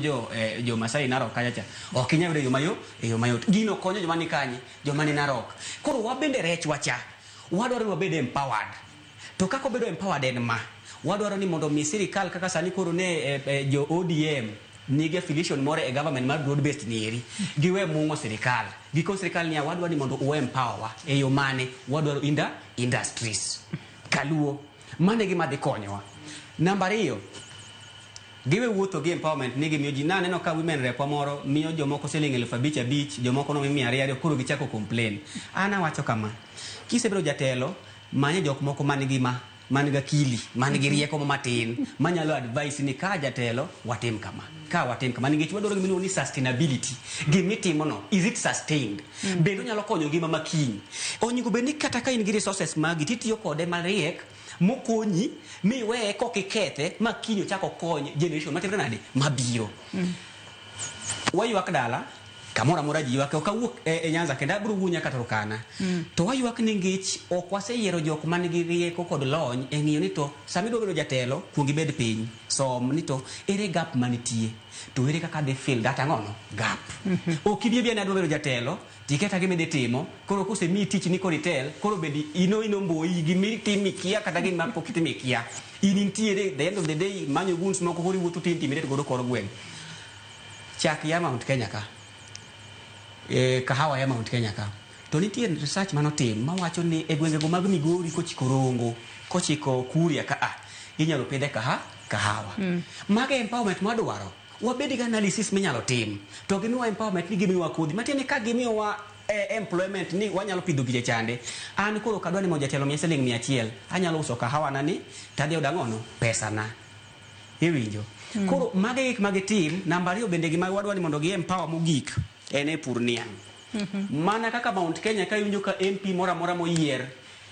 jo Masai Narok kacha cha. Ok inyal yudo e yo mayot. Gino konyo joma ni kanye, joma ni Narok. Koro wabende rech wacha, wadwaro ni wabed empowered. To kaka obedo empowered en ma, Wadwaro ni mondo mi sirikal kaka sani koro ne jo ODM nigi affiliation moro e government mar broad based nieri, giwe mung'o sirikal. Gikon sirikal niya, wadwaro ni mondo u empower wa e yo mane? Wadwaro industries kaluo. Mano e gima dhi konyowa. Namba ariyo, giwe wuotho gi empowerment ni gimiyo ji. Naneno ka women rep moro miyo jomoko siling 5,000 5,000, jomoko nomi 200 200, koro gichako complain. An awacho kama, kisebedo jatelo, manye jok moko man gi ma man gi akili, man gi rieko matin, manyalo advice ni ka jatelo watim kama, ka watim kama, nikech wadwaro gima iluongo ni sustainability. Gimitimo no, is it sustained? Bende onyalo konyo ngima makiny. Onego bed ni kata ka in gi resources magi, titiyo kode mariek mokonyi miweye kok ikethe ma kiny ochak okony generation matimre nade mabiro. Waywak dala kamoro amora ji ywak, ok awuok e Nyanza kendo abiro wuo nyaka Turkana. To waywak ni ngech ok waseyiero jok man gi rieko kod lony e ng'iyo ni to sama idwa bedo jatelo, kuong ibed piny, som ni to ere gap manitie, to ere kaka adhi fill that ang'ono gap. Ok ibi abiya ni adwa bedo jatelo, tiketa gima idhi timo, koro kosemiyi tich ni koro itel, koro bed ino mboyi, gimitimo ikia kata gima pok itimo ikia. In intiere, the end of the day, manyo goons moko koro iwuotho to intimidate godo kor gweng'. Chak ya Mount Kenya ka. Kahawa ya Mount Kenya ka. To nitie research manotim mawacho ni e gwengego mag Migori kochiko Rongo, kochiko Kuria ka a, inyalo pidhe kahawa. Mago e empowerment mwadwaro. Wabed gi analysis minyalo tim. To gimiwa empowerment ni gimiwa kodhi. Matiende ni ka gimiyowa employment ni wanyalo pidho gije chande. An koro ok adwa ni mondo jatelo miya siling 100. Anyalo uso kahawa na ni, tadhi yudo ang'ono? Pesa na. Iwinjo? Koro mago e gik ma gitim. Namba ariyo bende gima wadwa ni mondo gi empower mogik en e pur niang'. Mana kaka Mount Kenya ka iwinjo ka MP moro amora moyier,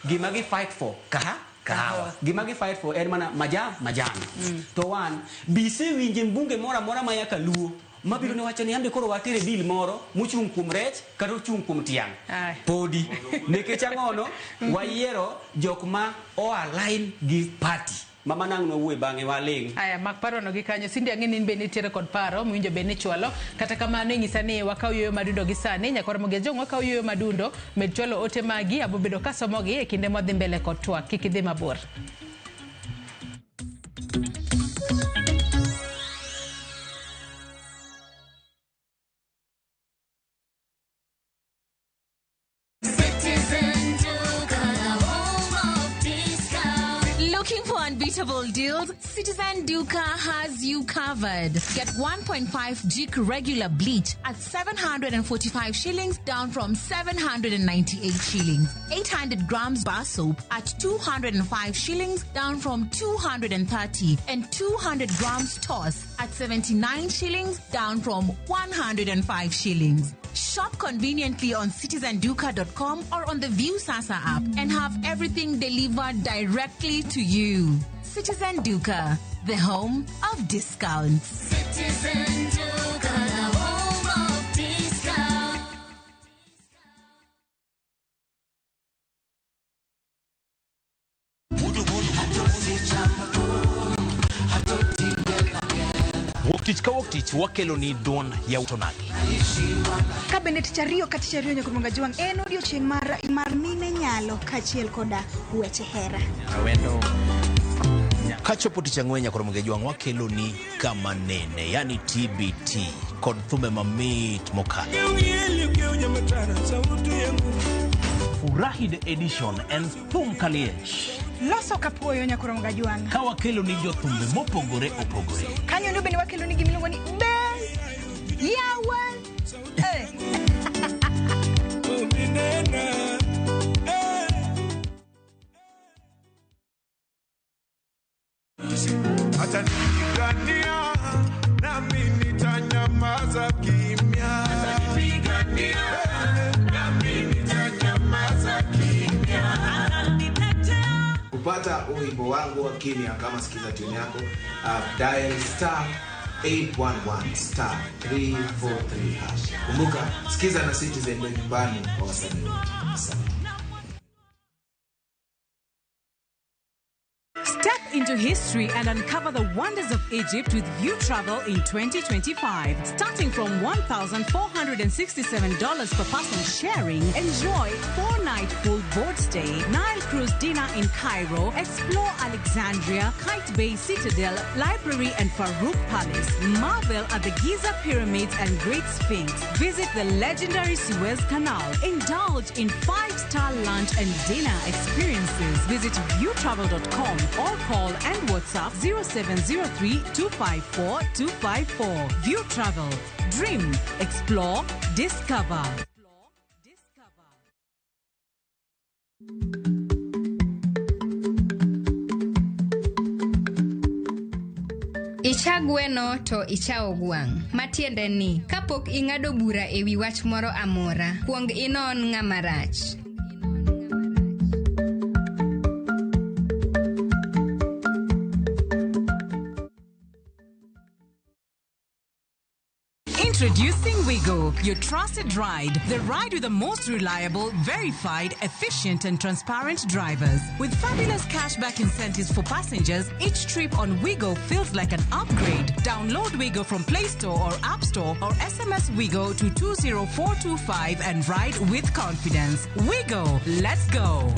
gima gi fight for kahawa. Gima gi fight for en mana majan. To wan bi isewinje mbunge moro amora ma ya kaluo mabiro ne wacho ni ambe koro watere bill moro mochung' kuom rech kata ochung' kuom tiang'. Podi. Nikech ang'ono, wayiero jok ma o align gi party. Mama nang' nwawuoye bang'e waling'. Aya, mak parono gi kanyo. Cindy, ang'e ni in be nitiere kod paro mowinjo bed ni chwalo. Kata kamano inyisa ni wakaw yueyo madundo gi sani. Nyakwar Ramogi Ajong' wakaw yueyo madundo. Med chwalo ote magi, abo bedo kasomogi e kinde mwadhi mbele kod twak. Kik idhi mabor. Citizen Duka, the home of discount. Looking for unbeatable deals? Citizen Duka has you covered. Get 1.5 Jik regular bleach at 745 shillings, down from 798 shillings. 800 grams bar soap at 205 shillings, down from 230. And 200 grams toss at 79 shillings, down from 105 shillings. Shop conveniently on citizenduka.com or on the Viusasa app and have everything delivered directly to you. Citizen Duka, the home of discounts. Citizen Duka, the home of discount. Wuok tich ka wuok tich wakelo ni duond Yautonagi. Ka bende tich ariyo ka tich ariyo nyaka Jwang' en odiochieng' mar mine nyalo kaachiel koda weche hera. Kachopo tich ang'wen nyaka Ramogi Ajwang' wakelo ni kama nene, yani TBT kod thumbe mamit mokalo. Furahi the edition en thum kaliech. Loso kapuoyo nyaka Ramogi Ajwang'. Ka wakelo ni jothumbe mopogore opogore. Kanyo endo bende wakelo ni gimiluongo ni bel yawa. Eh. Atanipigania nami nitanyamaza kimya. Atanipigania nami nitanyamaza kimya. Kupata wimbo wangu wa kimya kama sikiza tune yako, dial star 811 star 343 hash. Kumbuka sikiza na Citizen ndio nyumbani kwa wasanii wote. Asante. Step into into history and uncover the wonders of Egypt with View Travel in 2025. Starting from $1,467 per person sharing, enjoy 4-night full board stay, Nile cruise dinner in Cairo, explore Alexandria, Kite Bay Citadel, Library and Farouk Palace, marvel at the Giza Pyramids and Great Sphinx, visit the legendary Suez Canal, indulge in 5-star lunch and dinner experiences. Visit viewtravel.com or call and WhatsApp 0703 254 254. View Travel. Dream, explore, discover. Icha gweno to ichawo gwang'. Matiende ni, kapok ing'ado bura e wi wach moro amora, kuong inon ng'ama rach. Introducing Wigo, your trusted ride. The ride with the most reliable, verified, efficient, and transparent drivers. With fabulous cashback incentives for passengers, each trip on Wigo feels like an upgrade. Download Wigo from Play Store or App Store or SMS Wigo to 20425 and ride with confidence. Wigo, let's go.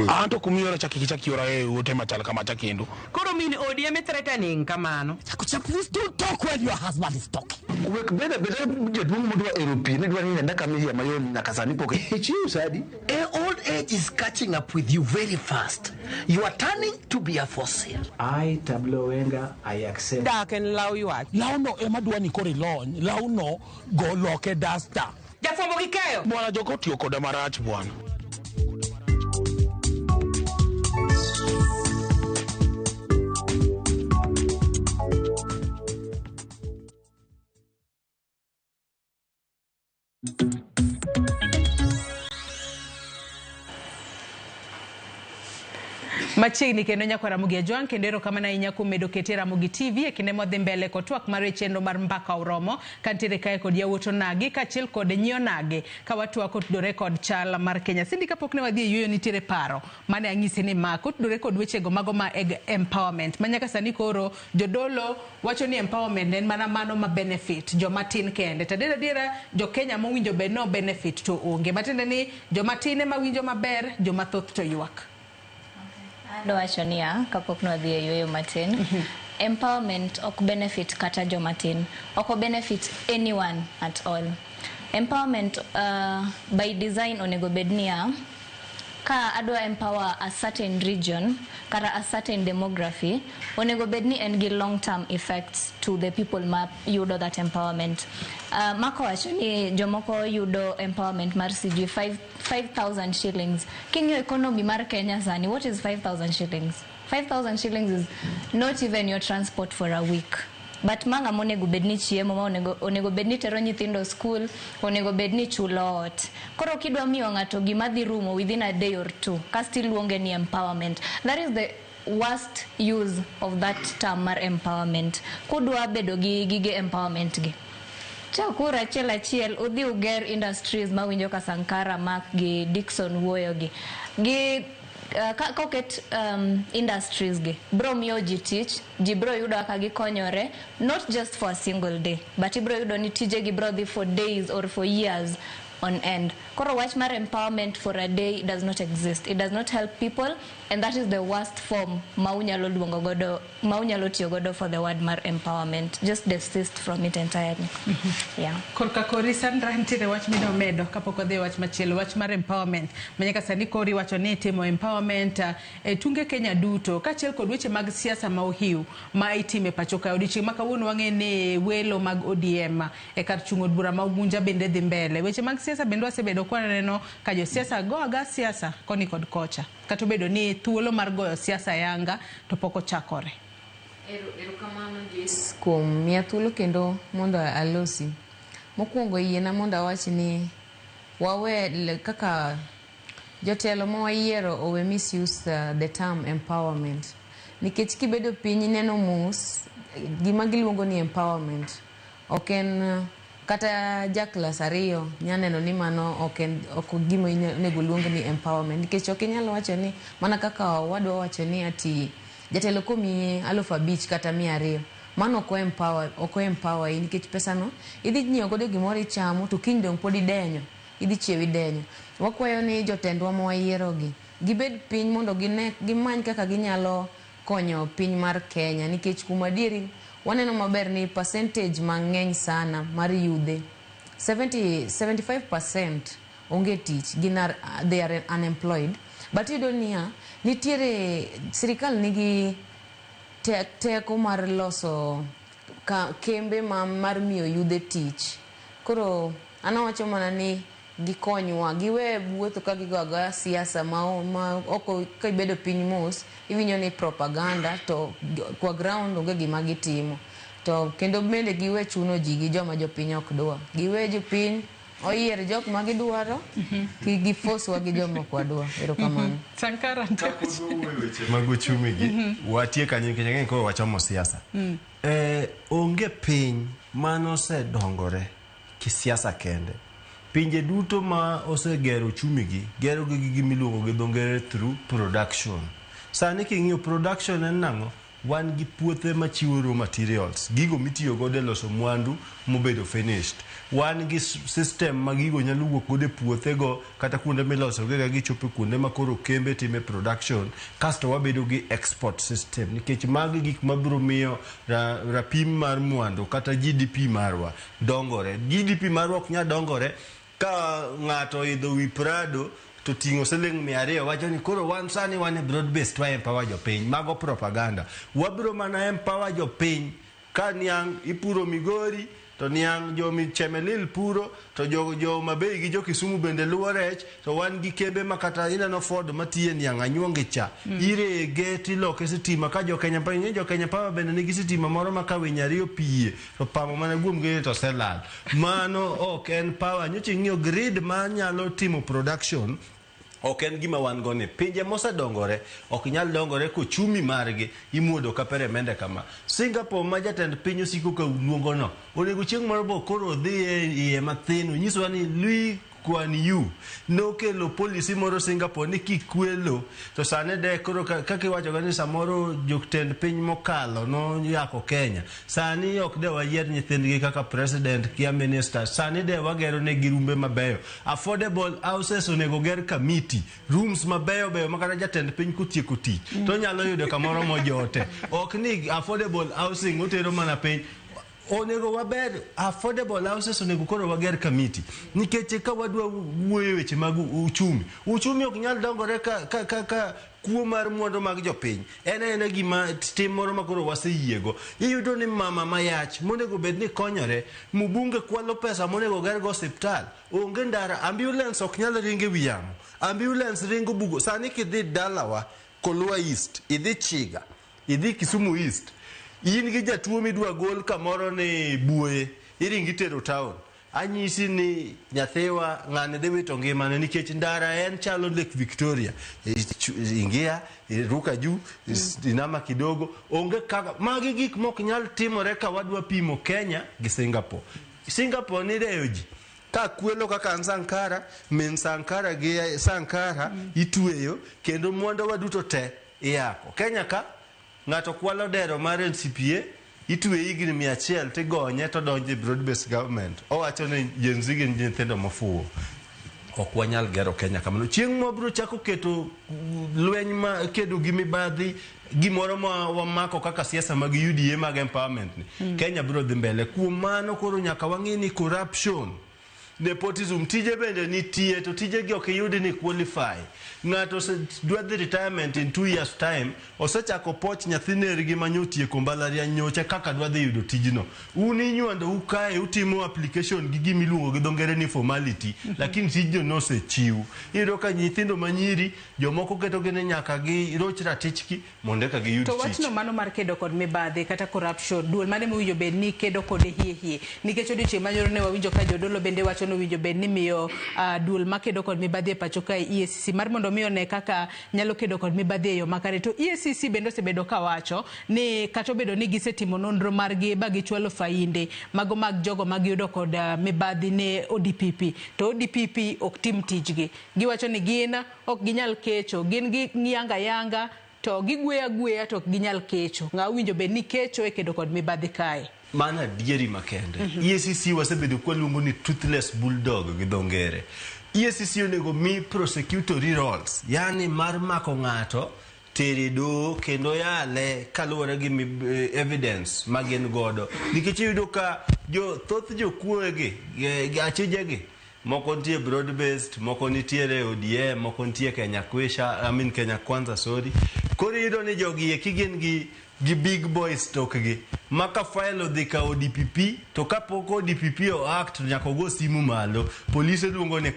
Anto kumiora chaki kichaki ora e ute machal kama chakendo. Koro min odi ema threatening kamano. Chakucha, please don't talk when your husband is talking. Wek beda beda jaduong' modwa ero pi ne dwa ni nenda kamiya mayom nyaka sani pok ichiw sadi. Old age is catching up with you very fast. You are turning to be a fossil. I, Tablo Wenga, I accept. Dak en law ywak. Lawno ema dwa ni koro ilony, lawno go loke dasta. Jafwambo gi keyo. Bwana joko otiyo koda marach bwana. Machiegni kendo nyakwa Ramogi Ajwang' kendo erokamano ahinya kuom medo kete Ramogi TV e kinde mwadhi mbele kod twak mar chenro mar Mbaka Oromo kantiere kae kod yawuot onagi kaachiel kod nyi onagi ka watwak otudore kod chal mar Kenya. Cindy, kapok ne wadhi e yueyo nitiere paro mane anyisi ni ma kotudore kod wechego mago ma eg empowerment ma nyaka sani koro jodolo wacho ni empowerment en mana mano ma benefit joma tin kende. To adier adiera jo Kenya mowinjo bed no benefit to onge. Matiende ni joma tin ema winjo maber, joma thoth to ywak. Adwa niya, kapok nwadhi e yueyo matin, empowerment ok benefit kata joma tin, ok benefit anyone at all. Empowerment by design onego bed niya, ka adwa empower a certain region kata a certain demography, onego bed ni en gi long term effects to the people ma yudo that empowerment. Mako wacho ni jomoko yudo empowerment mar sijui 5,000 shillings. King'iyo economy mar Kenya sani, what is 5,000 shillings? 5,000 shillings is not even your transport for a week. But ma ng'ama onego bed ni chiemo, ma onego bed ni tero nyithindo school, onego bed ni chulo ot. Koro kidwa miyo ng'ato gima dhi rumo within a day or two, kasto iluonge ni empowerment. That is the worst use of that term mar empowerment. Kudwa bedo gi gige empowerment gi, chakuru achiel achiel udhi uger industries mawinjo ka Sankara, Mark gi Dickson wuoyo gi. Gi koket industries gi bro miyo ji tich, ji bro yudo kaka gikonyore, not just for a single day, but ibro yudo ni tije gi bro dhi for days or for years on end. Koro wach mar empowerment for a day does not exist. It does not help people, and that is the worst form ma unyalo luongo godo, ma unyalo tiyo godo for the word mar empowerment. Just desist from it entirely. Yeah. Korka kori Sandra, nitiere wach midwa medo kapok wadhi e wach machielo, wach mar empowerment. Ma nyaka sani kori wacho ni itimo empowerment e tunge Kenya duto kaachiel kod weche mag siasa ma ohiu ma itime pacho kae. Odiochieng' ma kawuono wang'e ni welo mag ODM e kar chung' od bura ma Ugunja bende dhi mbele. Weche mag siasa bende wasebedo ka waneno ka josiasa go aga siasa koni kod kocha, kata obedo ni thuolo mar goyo siasa yanga to pok ochakore. Erokamano Joyce kuom miya thuolo kendo mondo alosi. Mokwongo yiena mondo awach ni wawe kaka jotelo ma wayiero owe misuse the term empowerment. Nikech kibedo piny ineno mos gima giluongo ni empowerment. Ok en kata ja klas 2 nya neno ni mano ok en ok gima onego luong ni empowerment, nikech ok inyal wacho ni mana kaka owadwa wacho ni ati jatelo komiyi 5,000 kata 200, mano ok empower, ok empower in, nikech pesano idhi nyiewo godo gimoro ichamo to kiny dong' pod idenyo, idhi chiew idenyo. Wakwayo ni jotendwa ma wayierogi gibed piny mondo gine gimany kaka ginyalo konyo piny mar Kenya, nikech kuom adieri waneno maber ni percentage mang'eny sana mar yudhe 75% onge tich, gin are, they are unemployed. But iyudo niya nitiere sirikal nigi teko mar loso kembe mar miyo yudhe tich. Koro an awacho mana ni gikonywa, giwe wuotho ka gigo agoya siasa ma oko. Ka ibedo piny mos iwinjo ni propaganda to kwa ground onge gima gitimo. To kendo bende giwe chuno ji gi joma jopiny ok dwa, giwe jopiny oyier jok ma gidwaro, kik gifoswa gi joma ok wadwa. Erokamano. Sankara. Weche mag uchumi gi watie kanyo nikech ang'e ni koro wachomo siasa. Onge piny manosedongore kisiasa kende. Pinje duto ma osegero uchumi gi gero gi gi gimiluongo gi dho ngere through production. Sani king'iyo production en nang'o? Wan gi puothe machiwo raw materials, gigo mitiyo godo e loso mwandu mobedo finished. Wan gi system ma gigo nyalo wuok godo e puothego kata kuonde milosogi ka gichopo kuonde ma koro kembe time production, kasto wabedo gi export system, nikech magi gik mabiro miyo rapim mar mwandu kata GDP marwa dongore. GDP marwa ok nyal dongore ka ng'ato oidho wi Prado to ting'o siling 200 wacho ni koro wan sani wan e broad based wa empower jopiny. Mago propaganda. Wabiro mana empower jopiny ka niang' ipuro Migori to niang' jo Chemelil puro to jo Mabei gi jo Kisumu bende luwo rech, to wan gi kembe ma kata ineno Ford matiye niang' anyuongi cha irege tiloke sitima ka jo Kenya Power. Jo Kenya Power bende nigi sitima moro ma ka winy ariyo piyie to pamo mana guomgi to oselal. Mano ok en power. Nyocha ing'iyo grid ma nyalo timo production ok en gima wan go ni. Pinje mosedongore ok nyal dongore kochumi margi imuodo ka peremende kama. Singapore ma jatend piny osiko ka luongo no, onego chieng' moro bo koro odhi e iye mathin onyiswa ni Lee Kuan Yew nokelo policy moro Singapore ni kikwelo to sani de koro kaka iwacho ga ni samoro jotend piny mokalo noyako Kenya, sani ok de wayier nyithindgi kaka president kia minister, sani de wagero negi rumbe mabeyo, affordable houses onego ger kamiti rooms mabeyo beyo makata jatend piny kotieko tich to onyalo yudo kamoro mojote. Ok ni affordable housing otero mana piny. Onego waber affordable houses, onego koro wager kamiti, nikech ka wadwa wuoyo weche mag uchumi, uchumi ok nyal dongore ka kuo mar mwandu mag jopiny en aena gima tim moro ma koro waseyiego. Iyudo ni mama mayach monego bed ni konyore, mbunge kwalo pesa monego gergo osiptal, onge ndara, ambulance ok nyal ringo e wi yamo, ambulance ringo bugo. Sani kidhi dalawa Kolwa East, idhi Chiga, idhi Kisumu East, in gi jatuo midwa gol kamoro ni Buoye, iringi tero town, anyisi ni nyathiwa ng'ani dhi wito ngimane nikech ndara en chalo Lake Victoria, ingia ruka juu, inama kidogo, onge kaka. Magi gik mok nyal timore ka wadwa pimo Kenya gi Singapore. Singapore ni reyo ji ka kwelo kaka an Sankara, min Sankara gi Sankara itweyo kendo mwandu duto te iyako. Kenya ka ng'ato kwalo dero mar NCPA itwe higni 100 tigonye to donjo e broad based government, owacho ni Gen Z gin nyithindo mofuwo. Ok wanyal gero Kenya kamano. Chieng' mwabiro chako keto lweny ma kedo gi mibadhi, gimoro ma wamako kaka siasa mag UDA mag empowerment ni, Kenya biro dhi mbele. Kuom mano koro nyaka wang'i ni corruption, nepotism, tije bende nitie to tije gi ok iyudi ni qualify. Ng'ato dwa dhi retirement in 2 years time, osechako poch nyathi nergi manyotieko mbalariany nyocha kaka dwa dhi yudo tijno. Un inywando u kae utimo application gi gimiluongo gi dho ngere ni formality, lakini tijno nosechiw. Iyudo ka nyithindo manyiri jomoko ketogi ni nyaka giroch ratichgi mondo eka giyud To tich. Wachno mano mar kedo kod mibadhi kata corruption, duol mane mowinjo bed ni kedo kode hie hie, nikech odiochieng' manyoro ne wawinjo ka jodolo bende wacho ni owinjo bed ni miyo duol makedo kod mibadhi e pacho kae EACC mar mondo mi one kaka nyalo kedo kod mibadhi e yo makare. To EACC bende osebedo kawacho ni kata obedo ni gisetimo nonro margi ba gichwalo fainde mago mag jogo magiyudo kod mibadhi ne ODPP, to ODPP ok tim tijgi. Giwacho ni gin ok ginyal kecho, gin giyanga yanga to gigweyo agweya to ok ginyal kecho. Ng'a owinjo bed ni kecho e kedo kod mibadhi kae? Mano adieri makende. EACC wasebedo kwaluongo ni toothless bulldog gi dho ngere. EACC onego mi prosecutory roles, yani mar mako ng'ato tere doho kendo yale kaluwore gi evidence ma gin godo. Nikech iyudo ka jo thoth jokuoye gi achije gi moko nitie broad based, moko nitiere ODM, moko nitie Kenya Kwisha, I mean Kenya Kwanza, sorry. Koro iyudo ni jogi eki gin gi big boys tokgi ma ka file odhi ka ODPP to kapok ODPP o act to nyaka ogo simu malo. Polise luongo ni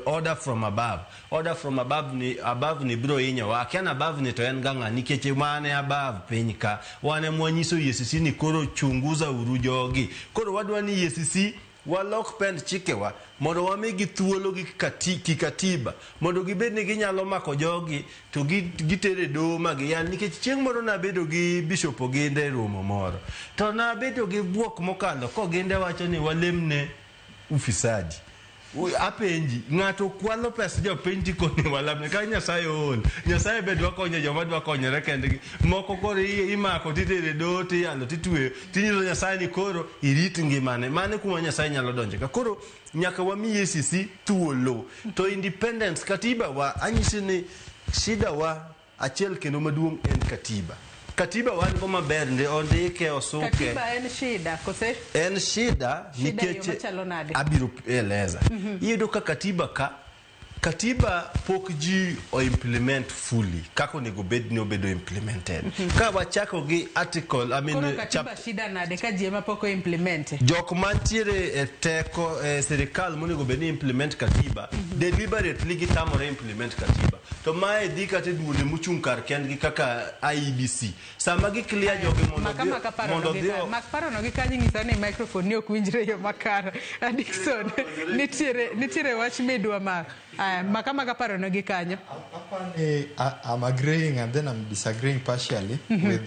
order from above. Order from above ni above ni biro hinyowa. Akia ni above ni to en ga ng'a nikech wan e above piny ka. Wan ema wanyiso EACC ni koro chunguza uru jogi. Koro wadwa ni EACC walok pend chikewa mondo wamigi thuolo gi kikatiba mondo gibed ni ginyalo mako jogi to gitere doho ma giyal. Nikech chieng' moro nabedo gi Bishop Oginde e romo moro to nabedo gi bwok mokalo koginde wacho ni walemne ufisadi. Apenji, ng'ato kwalo pes jopiny tikoni walamne ka Nyasaye ool. Nyasaye be dwa konyo joma dwa konyore kendgi. Moko koro imako titere doho tiyalo titweyo tinyiso Nyasaye ni koro irit ngimane. Mano kuma Nyasaye nyalo donje ka. Koro nyaka wami EACC thuolo. To independence katiba wa anyisi ni shida wa achiel kendo maduong' en katiba. Katiba wan go maber ndi ondike osuke. Katiba en shida kose? En shida nikech abiro eleza. Iyudo ka katiba ka katiba pok ji o implement fully kaka onego bed ni obedo implemented. Ka wachako gi article, I mean, koro katiba shida nade ka ji ema pok o implement? Jok mantiere e teko e sirikal monego bed ni implement katiba deliberately gitamore implement katiba. To mae dhi kata e duonde mochung' kar kendgi kaka IEBC. Sama gi clear jogi mondo mondo dhi mak parono gi kanyo nyisa ni microphone ni ok winjre yo makare. Dickson, nitiere wach midwa mak. Maka parono gi kanyo. I'm agreeing and then I'm disagreeing partially with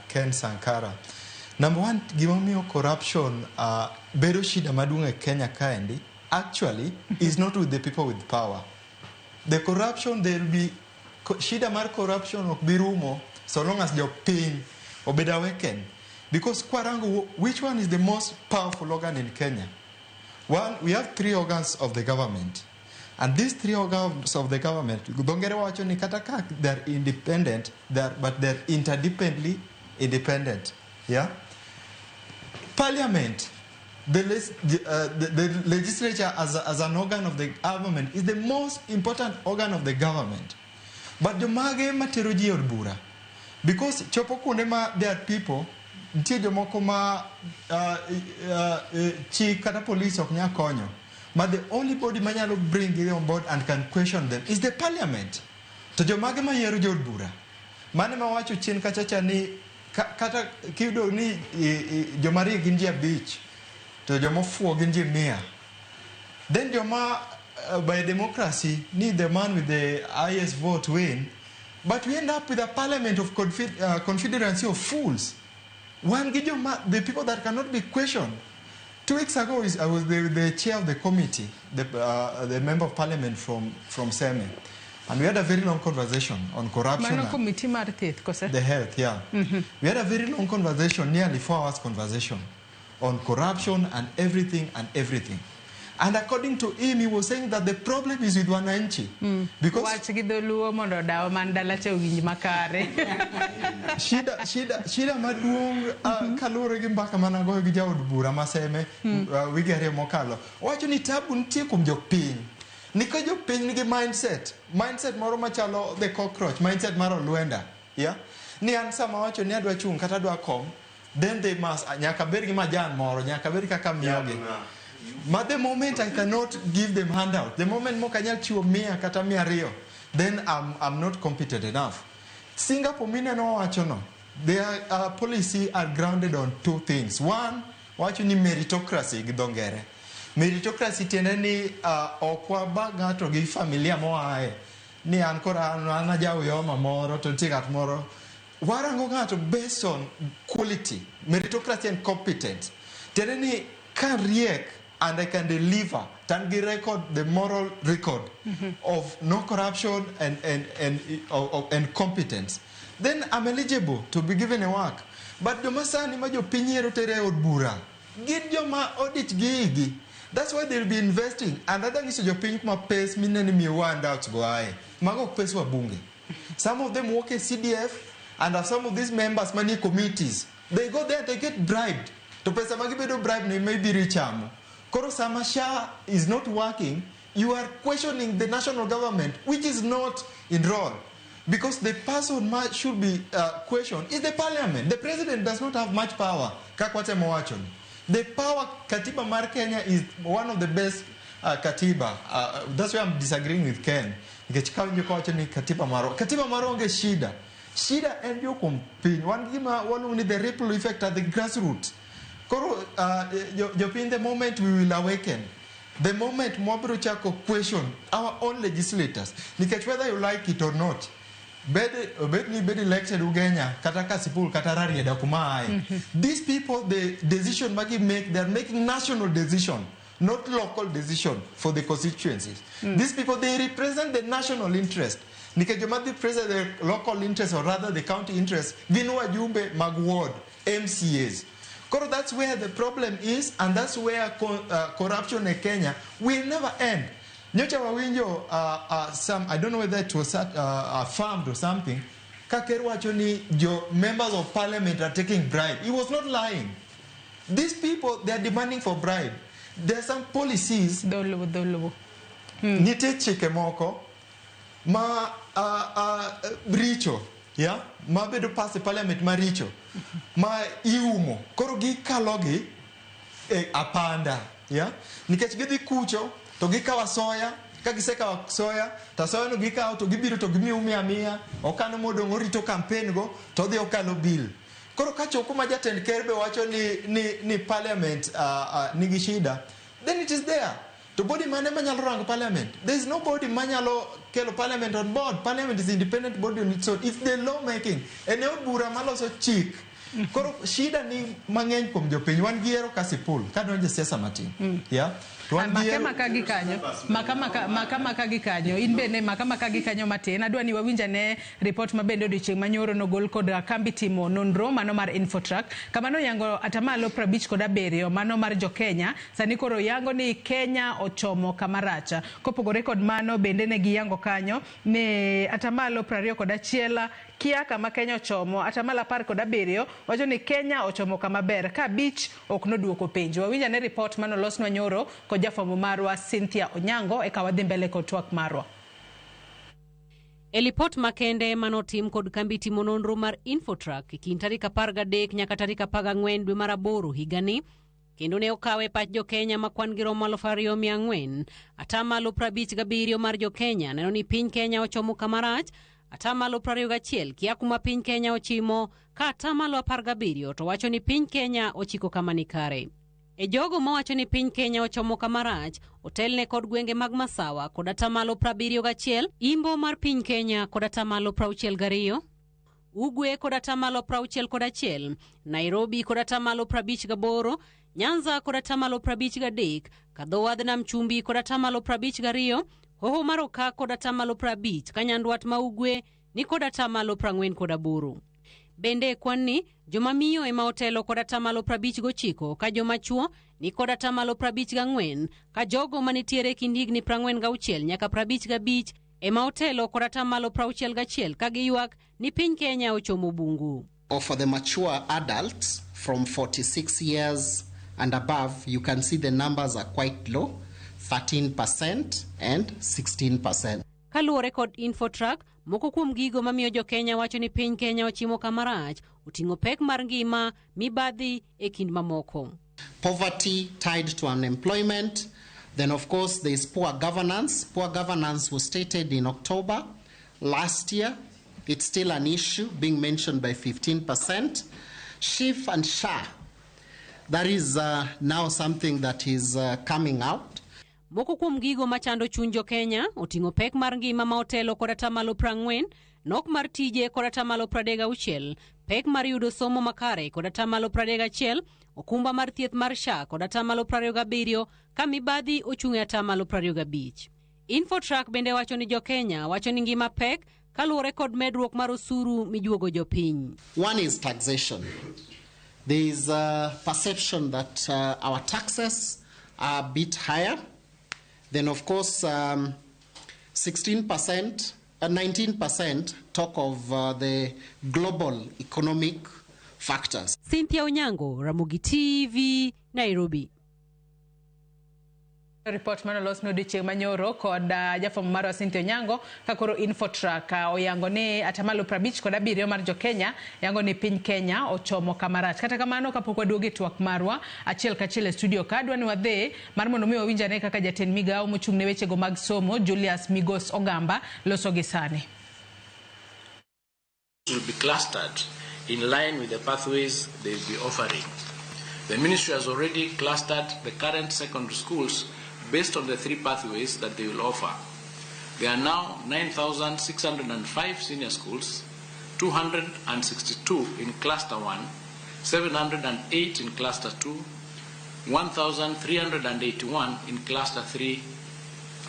Ken Sankara. Number one, gimomiyo corruption bedo shida maduong' e Kenya kaendi actually is not with the people with power. The corruption, there will be shida mar corruption ok bi rumo so long as jopiny obed awakened. Because kwarango, which one is the most powerful organ in Kenya? One, we have three organs of the government. And these three organs of the government, dho ngere wacho ni kata ka they're independent, but they're interdependently independent. Yeah? Parliament, the legislature as an organ of the government is the most important organ of the government. But jomage matero ji od bura. Because chopo kuonde ma there are people, nitie jomoko ma chik kata police ok nyal konyo. But the only body manyalo bring them on board and can question them is the parliament. To jomage ma yiero jood bura. Mane mawacho chien kachacha ni kata kiyudo ni joma riek gin ji 5 to joma ofuwo gin ji 100. Then joma by democracy need the man with the highest vote win. But we end up with a parliament of confederacy of fools. One gi joma, the people that cannot be questioned. 2 weeks ago, I was the chair of the committee, the member of parliament from Seme. And we had a very long conversation on corruption. Mano committee mar thieth, kose? The health, yeah. We had a very long conversation, nearly 4 hours conversation, on corruption and everything and everything. And according to him, he was saying that the problem is with wananchi. Because wach gi dholuo mondo dawa man dala cha owinj makare. Shida maduong' kaluwore gi mbaka managoyo gi jaod bura ma Seme wige 2 mokalo. Owacho ni tabu nitie kuom jopiny. Nikech jopiny nigi mindset moro machalo the cockroach, mindset mar olwenda. Yeah? Ni an sama wacho ni adwa chung' kata adwa kom, then they must nyaka bed gi majan moro, nyaka bed kaka miyogi. But the moment I cannot give them handout, the moment mok anyal chiwo 100 kata 200, then I'm not competent enough. Singapore mineno wacho no, their policy are grounded on two things. One, wacho ni meritocracy gi dho ngere. Meritocracy tiende ni ok waba ng'ato gi familia moaye. Ni an koro an aja Uyoma moro to nitie ng'at moro. Warango ng'ato based on quality, meritocracy and competence. Tiende ni ka riek and I can deliver, to an gi record, the moral record of no corruption and competence, then I'm eligible to be given a work. But joma sani ma jopiny yiero tere e od bura, gin joma odich gi igi. That's why they'll be investing. And adwa nyiso jopiny kuma pes minene miyowa handouts go aye. Mago ok pes wabunge. Some of them work at CDF and some of these members manie committees. They go there, they get bribed. To pesa magibedo bribed ni maybe richamo. Koro sama SHA is not working, you are questioning the national government, which is not in role. Because the person should be questioned is the parliament. The president does not have much power. Kaka watemo wacho ni. The power, Katiba mar Kenya is one of the best katiba. That's why I'm disagreeing with Ken. Nikech ka winjo kawacho ni katiba marwa. Katiba marwa onge shida. Shida en yo kuom piny. Wan gima waluongo ni the ripple effect at the grassroots. Koro jopiny, the moment we will awaken, the moment mwabiro chako question our own legislators, nikech whether you like it or not, bed ni bed elected Ugenya, kata Kasipul, kata Rarieda kuma aye. These people, the decision magi make, they are making national decision, not local decision for the constituencies. These people, they represent the national interest. Nikech joma dhi represent the local interest, or rather the county interest, gin wajumbe mag ward, MCAs. Koro that's where the problem is, and that's where corruption in Kenya will never end. Nyocha wawinjo some, I don't know whether it was affirmed or something, ka ker wacho ni jo members of parliament are taking bribe. He was not lying. These people, they are demanding for bribe. There are some policies. Dholuo. Nitie chike moko ma richo, yeah? Ma bedo pass e parliament maricho, ma iumo. Koro gikalogi e apanda, yeah? Nikech gidhi kucho, to gikawo asoya, ka gisekawo asoya, to asoya no gikawo to gibiro to gimiyo mia mia, okano modong' orito campaign go, to odhi okalo bill. Koro kachopo ma jatend ker be wacho ni parliament nigi shida, then it is there. To body mane manyalo rango parliament? There is no body manyalo kelo parliament on board. Parliament is independent body on its own. It's the law making. En e od bura maloso chik. Koro shida ni mang'eny kuom jopiny. Wan gi yiero Kasipul, kadonjo e siasa matin. Yeah? To wan gi yiero- Maka maka gi kanyo. Maka maka maka maka gi kanyo. In bende maka maka gi kanyo matin. Adwa ni wawinj ane report ma bende odiochieng' manyoro nogol kod kambi timo nonro mano mar Infotrack. Kama noyango atamalo 57 mano mar jo Kenya. Sani koro yango ni Kenya ochomo kama rach. Kopogore kod mano bende ne giyango kanyo ni atamalo 21 kia kama Kenya ochomo, atamalo 17 wacho ni Kenya ochomo kama ber ka 5 ok noduoko penjo. Wawinj ane report manolosnwa nyoro kod jafwambo marwa Cynthia Onyango eka wadhi mbele kod twak marwa. E lipot makende manotim kod kambi timo nonro mar Infotrack e kind tarik 13 nyaka tarik 14 dwe mar 8 higani, kendo ne okawe pach jo Kenya ma kwan gi romo 2400, atamalo 57 mar jo Kenya neno ni piny Kenya ochomo kama rach, atamalo 21 kia kuma piny Kenya ochimo, ka atamalo 17 to wacho ni piny Kenya ochiko kama ni kare. E jogo mawacho ni piny Kenya ochomo kama rach, otelne kod gwenge mag Masawa kod atamalo 71, Imbo mar piny Kenya kod atamalo 62, Ugwe kod atamalo 61, Nairobi kod atamalo 58, Nyanza kod atamalo 53, Kadho wadh Nam Chumbi kod atamalo 52, Hoho mar Okak kod atamalo 50, ka Nyandwat ma Ugwe ni kod atamalo 48. Bende e kwan ni, joma miyo ema otelo kod atamalo 59, ka joma chuo ni kod atamalo 54, ka jogo manitiere e kind higni 46 nyaka 55 ema otelo kod atamalo 61 ka giywak ni piny Kenya ochomo bungu. Or for the mature adults from 46 years and above, you can see the numbers are quite low, 13% and 16%. Kaluwore kod Infotrack, moko kuom gigo mamiyo jo Kenya wacho ni piny Kenya ochimo kama rach, oting'o pek mar ngima, mibadhi e kind mamoko. Poverty tied to unemployment. Then, of course, there is poor governance. Poor governance was stated in October last year. It's still an issue being mentioned by 15%. SHIF and SHA. That is now something that is coming out. Moko kuom gigo machando chuny jo-Kenya oting'o pek mar ngima ma otelo kod atamalo 40, nok mar tije kod atamalo 36, pek mar yudo somo makare kod atamalo 31, okumba mar thieth mar SHA kod atamalo 27, ka mibadhi ochung' e atamalo 25. Infotrack bende wacho ni jo-Kenya wacho ni ngima pek kaluwore kod medruok mar osuru mijuogo jopiny. One is taxation. There is a perception that our taxes are a bit higher. Then, of course, 16%, 19% talk of the global economic factors. Cynthia Onyango, Ramogi TV, Nairobi. Report manolos ne odiochieng' manyoro kod jafwambo marwa Cynthia Onyango ka koro Infotrack oyango ni atamalo 57 mar jo-Kenya yango ni piny Kenya ochomo kama rach. Kata kamano kapok waduogo e twak marwa achiel kachiel e studio ka adwa ni wadhi mar mondo mi wawinj ane kaka jatend migawo mochung' ne wechego mag somo Julius Migos Ogamba loso gi sani. Will be clustered in line with the pathways they will be offering. The ministry has already clustered the current secondary schools based on the three pathways that they will offer. There are now 9,605 senior schools, 262 in Cluster 1, 708 in Cluster 2, 1,381 in Cluster 3,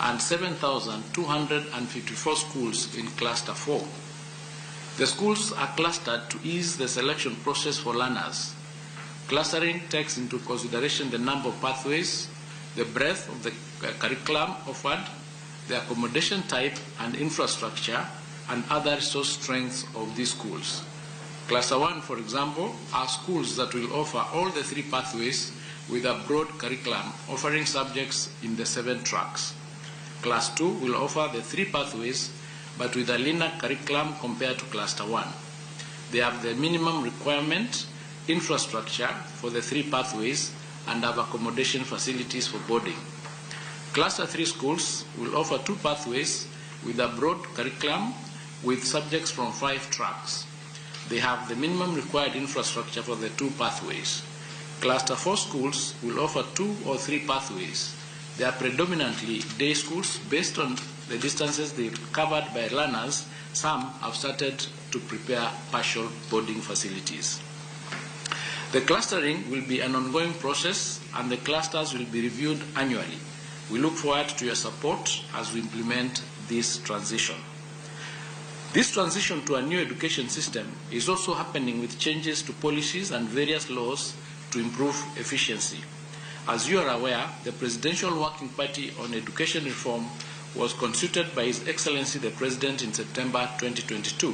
and 7,254 schools in Cluster 4. The schools are clustered to ease the selection process for learners. Clustering takes into consideration the number of pathways, the breadth of the curriculum offered, the accommodation type and infrastructure, and other resource strengths of these schools. Cluster 1, for example, are schools that will offer all the three pathways with a broad curriculum, offering subjects in the 7 tracks. Class 2 will offer the 3 pathways, but with a leaner curriculum compared to Cluster 1. They have the minimum requirement infrastructure for the 3 pathways and have accommodation facilities for boarding. Cluster 3 schools will offer 2 pathways with a broad curriculum with subjects from 5 tracks. They have the minimum required infrastructure for the 2 pathways. Cluster 4 schools will offer 2 or 3 pathways. They are predominantly day schools based on the distances they covered by learners. Some have started to prepare partial boarding facilities. The clustering will be an ongoing process and the clusters will be reviewed annually. We look forward to your support as we implement this transition. This transition to a new education system is also happening with changes to policies and various laws to improve efficiency. As you are aware, the Presidential Working Party on Education Reform was constituted by His Excellency the President in September 2022.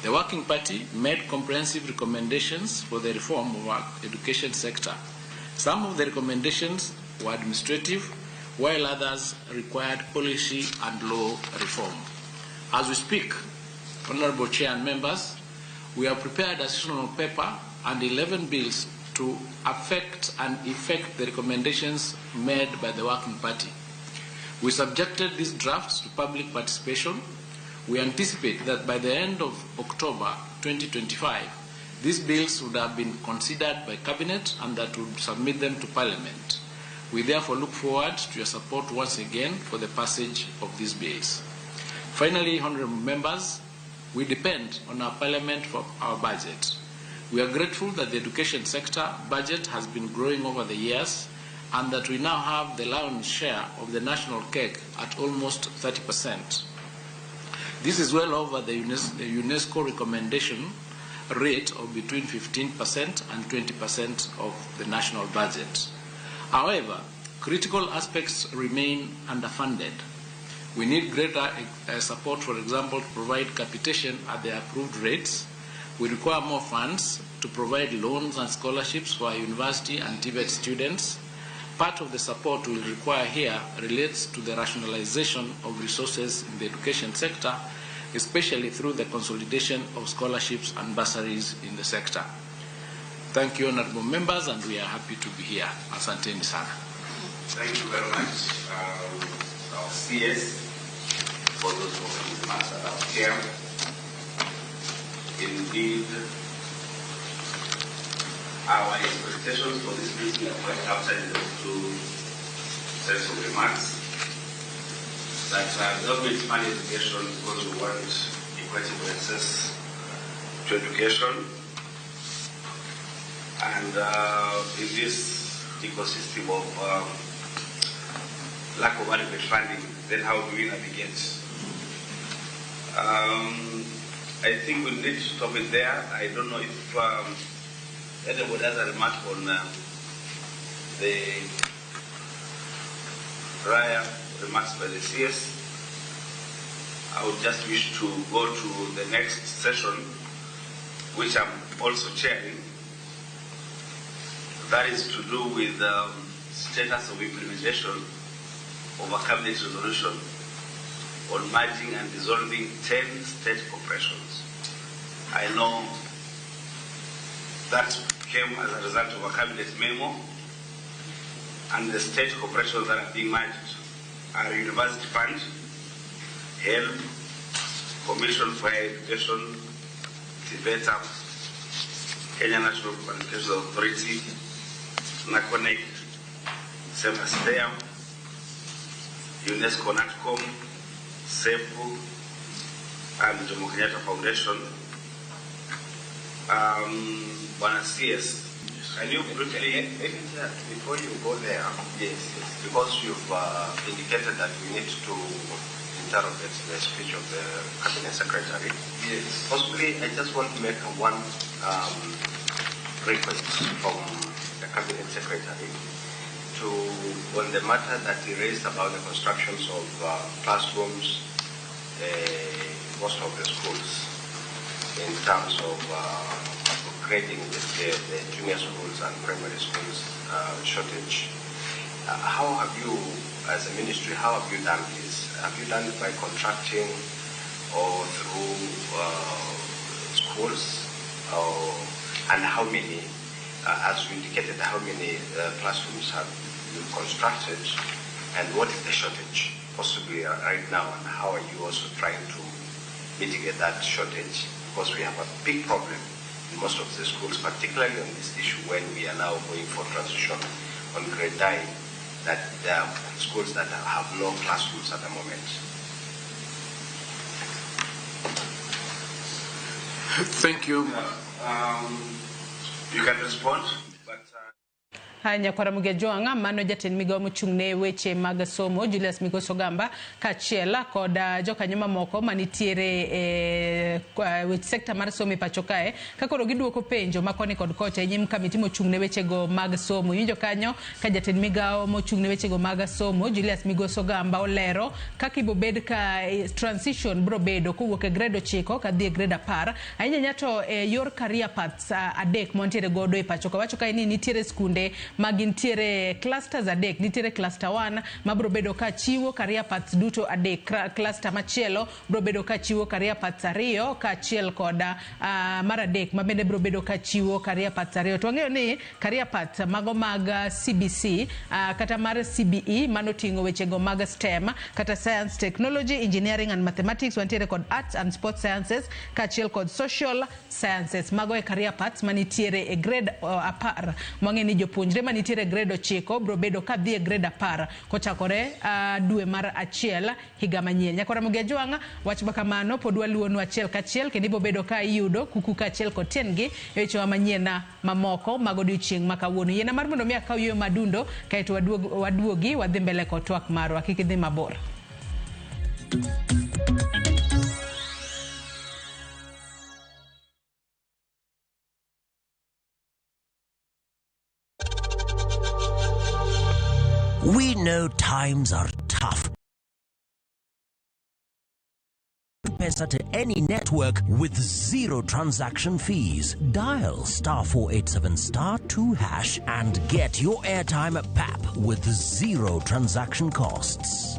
The Working Party made comprehensive recommendations for the reform of our education sector. Some of the recommendations were administrative, while others required policy and law reform. As we speak, Honorable Chair and members, we have prepared a sessional paper and 11 bills to affect and effect the recommendations made by the Working Party. We subjected these drafts to public participation. We anticipate that by the end of October 2025, these bills would have been considered by Cabinet and that would submit them to Parliament. We therefore look forward to your support once again for the passage of these bills. Finally, honorable members, we depend on our Parliament for our budget. We are grateful that the education sector budget has been growing over the years and that we now have the lion's share of the national cake at almost 30%. This is well over the UNESCO recommendation rate of between 15% and 20% of the national budget. However, critical aspects remain underfunded. We need greater support, for example, to provide capitation at the approved rates. We require more funds to provide loans and scholarships for our university and TVET students. Part of the support we'll require here relates to the rationalization of resources in the education sector, especially through the consolidation of scholarships and bursaries in the sector. Thank you, honorable members, and we are happy to be here. Asanteni sana. Thank you very much, our CS, for those opening remarks that are here. Indeed, Our expectations for this meeting are quite captured in those two sets of remarks. That government fund education because we want equitable access to education. And in this ecosystem of lack of adequate funding, then how do we navigate? I think we need to stop it there. I don't know if anybody has a remark on the prior remarks by the CS. I would just wish to go to the next session, which I'm also chairing. That is to do with the status of implementation of a cabinet resolution on merging and dissolving 10 state corporations. I know that came as a result of a cabinet memo, and the state corporations that are being merged are University Fund, HELB, Commission for Higher Education, TVETA, Kenya National Qualifications Authority, NACONEK, SEMASTEA, UNESCO NATCOM, SEPU, and Jomo Kenyatta Foundation. Bwana CS, can you briefly... Before you go there, yes, because you've indicated that we need to interrogate the speech of the Cabinet Secretary. Yes. Possibly, I just want to make one request from the Cabinet Secretary to, on the matter that he raised about the constructions of classrooms, most of the schools, in terms of upgrading the junior schools and primary schools shortage. How have you, as a ministry, how have you done this? Have you done it by contracting or through schools? Or, and how many, as you indicated, how many classrooms have you constructed? And what is the shortage possibly right now? And how are you also trying to mitigate that shortage? Because we have a big problem in most of the schools, particularly on this issue when we are now going for transition on grade 9, that there are schools that have no classrooms at the moment. Thank you. You can respond. But, Nyakwara Mugejwanga mano jatend migawo mochung' ne weche mag somo Julius Migos Ogamba kaachiel kod jokanyo mamoko manitiere e weche sekta mar somo e pacho kae ka koro giduoko penjo ma koni kod kocha e nyim kamiti mochung' ne wechego mag somo. Iwinjo kanyo ka jatend migawo mochung' ne wechego mag somo Julius Migos Ogamba olero kaka ibobed ka transition biro bedo kowuok e grade 9 kadhi e grade 10 ahinya ahinya to e yor career paths adek mantiere godo e pacho ka. Wacho kae ni nitiere skunde magintiere clusters adek, nitiere cluster 1 mabro bedo ka chiwo career paths duto adek, cluster machielo bro bedo ka chiwo career paths ariyo kaachiel kod mar adek mabende bro bedo ka chiwo career paths ariyo. To wang'eyo ni career paths mago mag CBC kata mar CBE manoting'o wechego mag STEM kata science, technology, engineering and mathematics, wantiere kod arts and sports sciences kaachiel kod social sciences. Mago e career paths manitiere e grade 10. Mwang'e ni jopuonjre manitiere grade 9 bro bedo ka dhi e grade 10 kochakore dwe mar 1 higa manyien. Nyakwara Mugejwanga wach makamano pod waluwonu achiel kachiel kendo ibiro bedo ka iyudo kuku kaachiel kod tiendgi e wechewa manyien mamoko mag odiochieng' ma kawuono. Yiena mar mondo mi akaw yueyo madundo kaeto waduogi wadhi mbele kod twak marwa. Kik idhi mabor. We know times are tough. Pesa to any network with zero transaction fees. Dial *487*2# and get your airtime at PAP with zero transaction costs.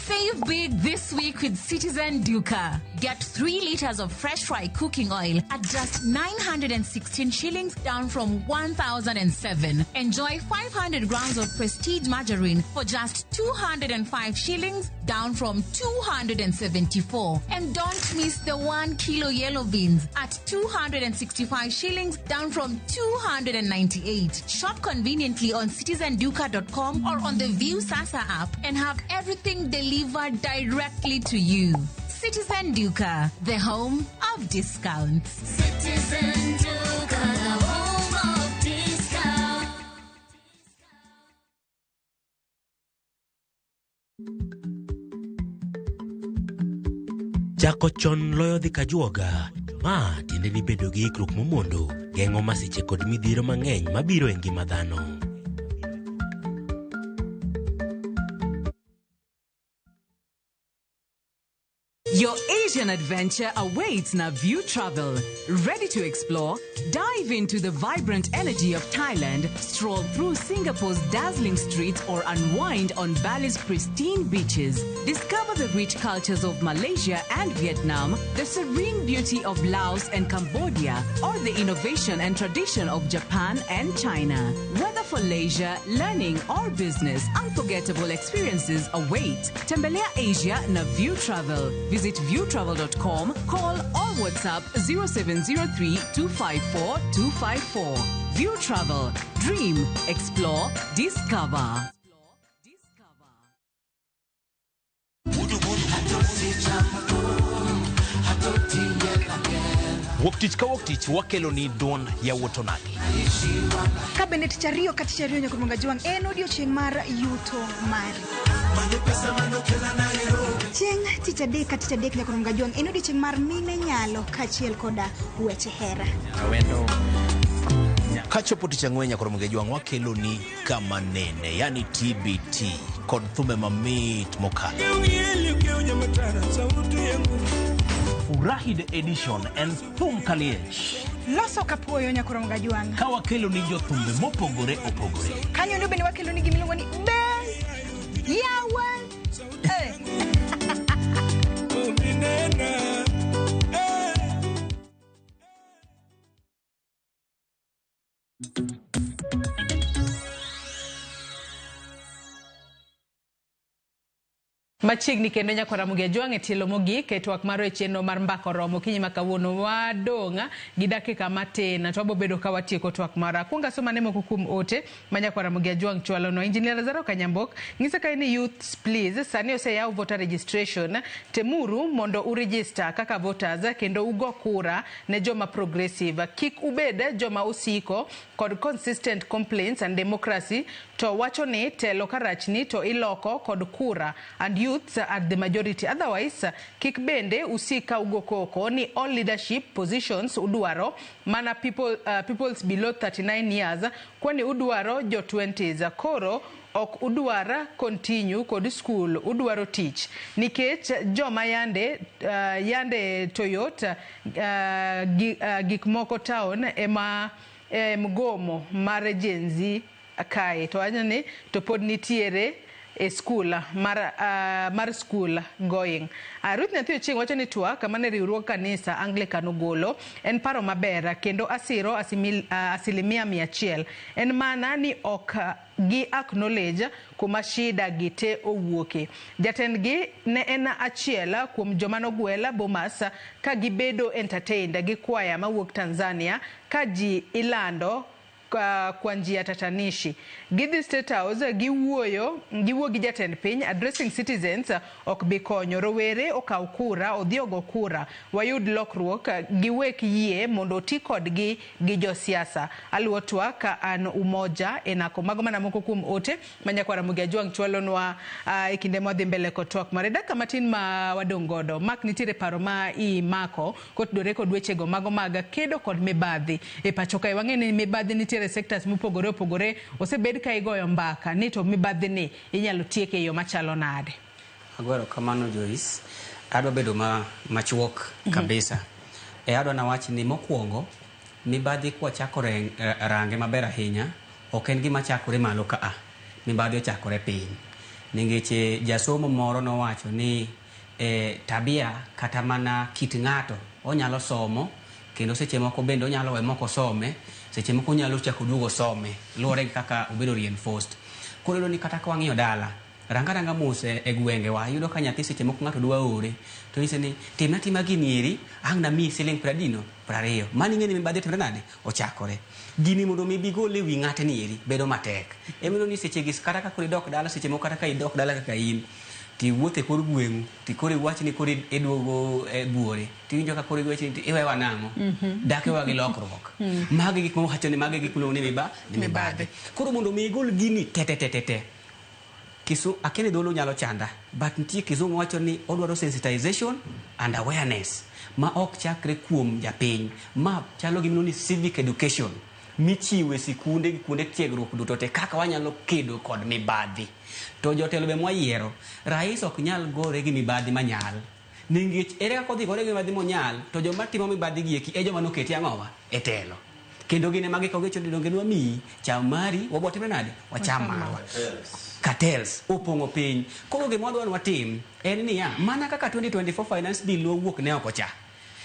Save big this week with Citizen Duka. Get Get 3 liters of fresh fry cooking oil at just 916 shillings, down from 1,007. Enjoy 500 grams of Prestige margarine for just 205 shillings, down from 274. And don't miss the 1 kilo yellow beans at 265 shillings, down from 298. Shop conveniently on citizenduka.com or on the View Sasa app and have everything delivered directly to you. Citizen Duka, the home of discounts. Citizen Duka, the home of discount. Chako chon loyo dhi kajuoga. Ma tiende ni bedo gi ikruok momondo geng'o masiche kod midhiero mang'eny mabiro e ngima dhano. Your Asian adventure awaits Naview Travel. Ready to explore? Dive into the vibrant energy of Thailand, stroll through Singapore's dazzling streets, or unwind on Bali's pristine beaches. Discover the rich cultures of Malaysia and Vietnam, the serene beauty of Laos and Cambodia, or the innovation and tradition of Japan and China. Whether for leisure, learning, or business, unforgettable experiences await. Tembelea Asia na View Travel. Visit viewtravel.com, call or WhatsApp 0703 254 254. View Travel. Dream, explore, discover. Wuok tich ka wuok tich wakelo ni duond yawuot onagi. Ka bende tich ariyo ka tich ariyo nyaka Ramogi Ajwang' en odiochieng' mar yuto mari. Chieng' tich adek ka tich adek nyaka Ramogi Ajwang' en odiochieng' mar mine nyalo kaachiel koda weche hera. Kachopo tich ang'wen nyaka Ramogi Ajwang' wakelo ni kama nene, yani TBT kod thumbe mamit mokalo. Furahi the edition en thum kaliech. Loso kapuoyo nyaka Ramogi Ajwang'. Ka wakelo ni jothumbe mopogore opogore. Kanyo ndo bende wakelo ni gimiluongo ni be yawa. Machiegni kendo nyaka Ramogi Ajwang' e tielo mogik e twak marwa e chenro mar mbaka oromo okinyi ma kawuono wadong' gi dakika matin to wabo bedo ka watieko twak marwa. Akwongo asoma ne moko kuom ote ma nyaka Ramogi Ajwang' chwalonwa. Engineer Lazaro Kanyambok ng'isa kae ni youths please, sani oseyaw voter registration, temuru mondo uregister kaka voters kendo ugo kura ne joma progressive. Kik ubed joma osiko kod consistent complaints and democracy to wacho ni telo karachni to iloko kod kura and youths at the majority. Otherwise, kik bende usika ugo koko ni all leadership positions udwaro mana people, peoples below 39 years kwani udwaro jo 20s koro ok udwara continue kod school udwaro tich nikech joma yande yande Toyota gik moko town ema mgomo mar Gen Z kae to wacho ni to pod nitiere e school mar school going. Ruth Nyathi Ochieng' wacho ni twak mane riwruog kanisa Anglican ogolo en paro maber kendo asiro 100% en mana ni ok gi acknowledge kuma shida gi te owuoke. Jatendgi ne en achiel kuom joma nogwel Bomas ka gibedo entertained gi kwaya mawuok Tanzania ka ji ilando kwa njia tatanishi. Gidhi State House giwuoyo giwuo gi jatend piny addressing citizens ok bi konyo rowere okaw kura odhi ogo kura wayud lokruok giwek yie mondo oti kodgi gi josiasa. Aluwo twak ka an Umoja enako mago mana moko kuom ote ma nyakwar Ramogi Ajwang' chwalonwa e kinde mwadhi mbele kod twak mare. Dakika matin ma wadong' godo Mark, nitiere paro ma imako kotudore kod wechego mago mag kedo kod mibadhi e pacho kae. Wang'e ni mibadhi nitiere sectors mopogore opogore, osebed ka igoyo mbaka ni to mibadhi ni inyalo tieke e yo machalo nade? Agwero kamano Joyce, adwa bedo machuok kabisa. Adwa nawach ni mokwongo mibadhi kwachako range maber ahinya ok en gima chakore malo kaa, mibadhi ochakore piny. Nikech jasomo moro nowacho ni tabia kata mana kit ng'ato onyalo somo kendo seche moko bende onyalo we mok osome, seche moko onyalo chako duogo some luwore gi kaka obedo reinforced. Koro iyudo ni kata ka wang'iyo dala, ranga ranga mos e gwengewa, iyudo ka nyathi seche moko ng'ato dwa ore to nyise ni timna tima gini eri ang' namiyi siling 20 20. Mano ing'e ni mibadhi otimre nade? Ochakore. Gini mondo mi bigole ewi ng'atni eri bedo matek. Ema ni seche gi kata ka koro idok dala seche moko kata ka idok dala kaka in tiwuotho e kor gweng'u tikoro iwach ni koro iduogo e buore tiwinjo ka koro iwacho ni iwewa nang'o dak iwewa gi lokruok. Magi gik mawacho ni magi gik miluongo ni ni mibadhi. Koro mondo mi igol gini te te te te te Kisu, akia ni dholuo nyalo chanda but nitie kizungu wacho ni odwaro sensitization and awareness ma ok chakre kuom japiny. Ma chalo gi miluongo ni civic education michiwo e sikunde gi kuonde tiegruok duto te kaka wanyalo kedo kod mibadhi. To jotelo be mwayiero, rais ok nyal gore gi mibadhi manyal. Nikech ere kaka odhi gore gi mibadhi monyal to joma timo mibadhi gi eki e joma noketi ang'owa e telo. Kendo gin ema gikawo giwacho ni donge nwamiyi cham mari wabo timre nade wacham marwa. Cartels opong'o piny. Koro gima wadwa ni watim en niya, mana kaka 2024 finance bill nowuok ne oko cha,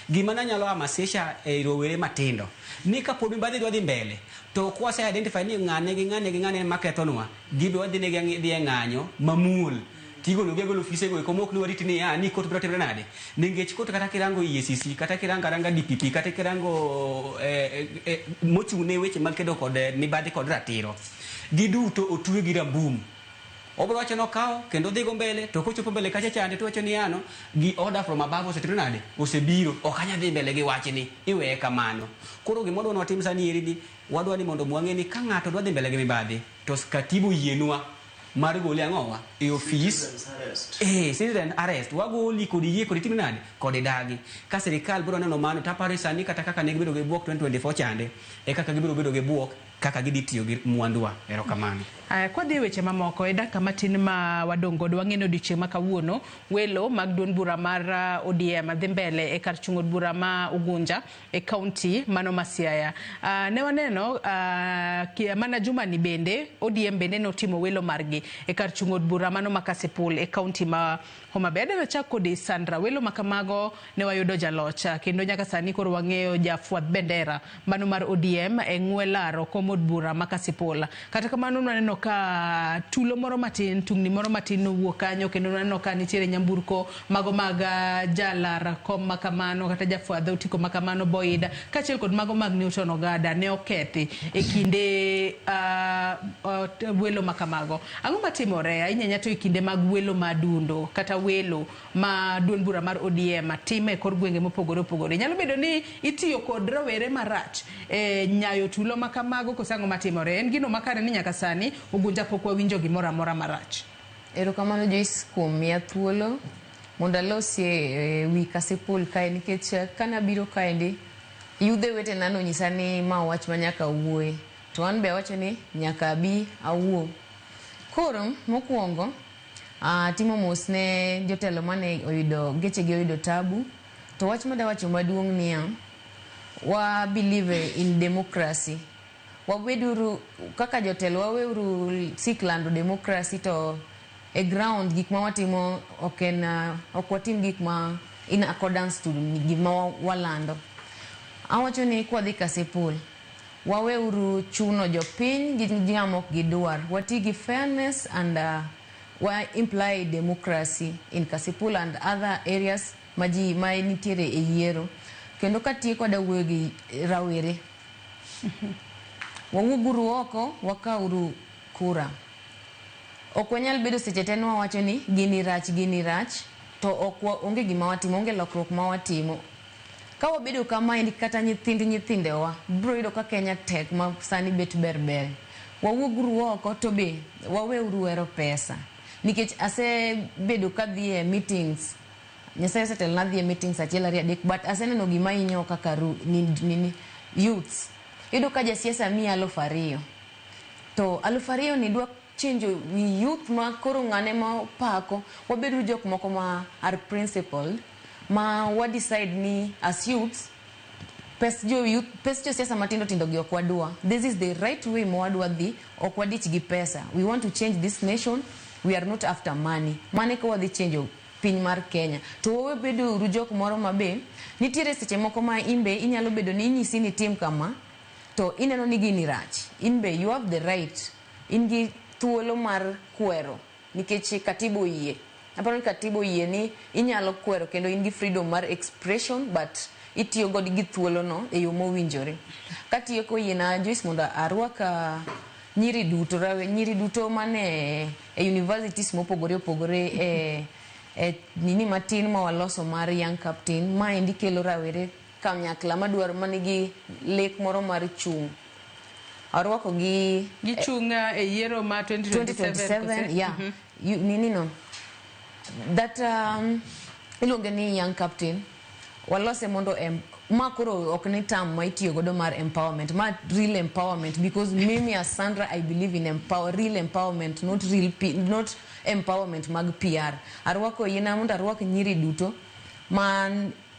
gima nanyalo hamasisha e rowere matindo ni kapod mibadhi dwa dhi mbele to kwase identify ni ng'ane gi ng'ane gi ng'ane makethonwa, gibe wadhi negi dhi e ng'anyo mamuol tigolo gi agola ofise go eko mok ni warit ni ni kot biro timre nade. Nikech kot kata kirango EACC kata kirango aranga DPP kata kirango mochung' ne weche mag kedo kod mibadhi kod ratiro, giduto otwe gi rambum. Obiro wacho ni okawo kendo odhi go mbele to kochopo mbele kacha chande to wacho ni ano gi order from above osetimre nade osebiro ok anyal dhi mbele gi wachni iweye kamano. Koro gima wadwa ni watim sani eri ni wadwa ni mondo wang'e ni ka ng'ato dwa dhi mbele gi mibadhi to katiba oyienwa mar gole ang'owa e ofis. Citizen arrest wagoli kod yie kod itim nade kod idagi. Ka sirikal biro neno mano taparo ni sani kata kaka ne gibedo gi buok 2024 chande e kaka gibiro bedo gi buok kaka gidhi tiyo gi mwanduwa. Erokamano. Aya, kwadhi e weche mamoko e dakika matin ma wadong' godo wang'e ni odiochieng' ma kawuono welo mag duond bura mar ODM dhi mbele e kar chung' od bura ma Ugunja e kaunti mano ma Siaya. Ne waneno mana juma ni bende ODM bende notimo welo margi e kar chung' od bura mano ma Kasipul e kaunti ma Homa Bay. Adwa chak kodi Sandra, welo ma kamago ne wayudo jaloch kendo nyaka sani koro wang'eyo jafwadh bendera mano mar ODM e ng'we laro kom od bura ma Kasipul. Kata kamano nwaneno ka tulo moro matin, tungni moro matin nowuok kanyo kendo nwaneno ka nitiere nyamburko mago mag jalar kom makamano kata jafwadh otiko makamano Boyd kaachiel kod mago mag Newton Ogada ne okethi e kinde welo makamago. Ang'o matimore ahinya ahinya to e kinde mag welo madundo kata welo ma duond bura mar ODM timo e kor gwenge mopogore opogore? Nyalo bedo ni itiyo kod rowere marach e nyayo tulo makamago koso ang'o matimore? En gino makare ni nyaka sani Ugunja pok wawinjo gimoro amora marach. Erokamano Joyce kuom miya thuolo mondo alosie wi Kasipul kae nikech kanabiro kaendi yudhe wetena nonyisa ni ma wach ma nyaka awuoye to an be awacho ni nyaka abi awuo. Koro mokwongo atimo mos ne jotelo mane oyudo gechegi oyudo tabu to wach madawacho maduong' niya wa believe in democracy. Wabeduru kaka jotelo waweuru sik lando democracy to e ground gik ma watimo ok en ok watim gik ma in accordance to gima walando. Awacho ni kwadhi Kasipul waweuru chuno jopiny gi ng'ama ok gidwar. Wati gi fairness and wa imply democracy in Kasipul and other areas ma ji ma nitiere e yiero. Kendo katieko adwa wuoyo gi rawere. Wawuoguru oko wakawuru kura. Ok wanyal bedo seche te ni wawacho ni gini rach to ok onge gima watimo, onge lokruok ma watimo. Ka wabedo kamaendi kata nyithind nyithindewa biro yudo ka Kenya tek ma sani bet ber ber. Wawuoguru oko to be waweuru hero pesa. Nikech asebedo kadhi e meetings, Nyasaye osetelona dhi e meetings achiel ariyo adek but aseneno gima hinyo kaka nini youths. Iyudo ka jasiasa miyi 2000 to 2000 ni dwa change wi youth ma koro ng'ane ma pako. Wabeduru jok moko ma are principled ma wa decide ni as youths pes jo youth, pes jo siasa matindo tindo gi ok wadwa. This is the right way ma wadwa dhi, ok wadich gi pesa. We want to change this nation, we are not after money. Mane ka wadhi change piny mar Kenya. To wawe bedo uru jok moro ma be nitiere seche moko ma in be inyalo bedo ni inyisi ni tim kama to ineno ni gini rach. In be you have the right, in gi thuolo mar kwero nikech katiba oyie. Aparo ni katiba oyie ni inyalo kwero kendo in gi freedom mar expression, but itiyo god gi thuolo no e yo mowinjore. Katieko, yiena Joyce mondo arwak nyiri duto, nyiri duto mane e universities mopogore opogore e nini matin ma waloso mar Young Captain. Maendi kelo rawere kanyakla madwaro manigi lek moro mar chung'. Arwako gi Gichung' e yiero ma 2027. 2027 kose? Yeah. You, nini no that iluonge ni Young Captain. Walose mondo ma koro ok ni term ma itiyo godo mar empowerment, ma real empowerment, because mimi as Sandra, I believe in real empowerment, not real not empowerment mag PR. Arwako, yiena mondo arwak nyiri duto ma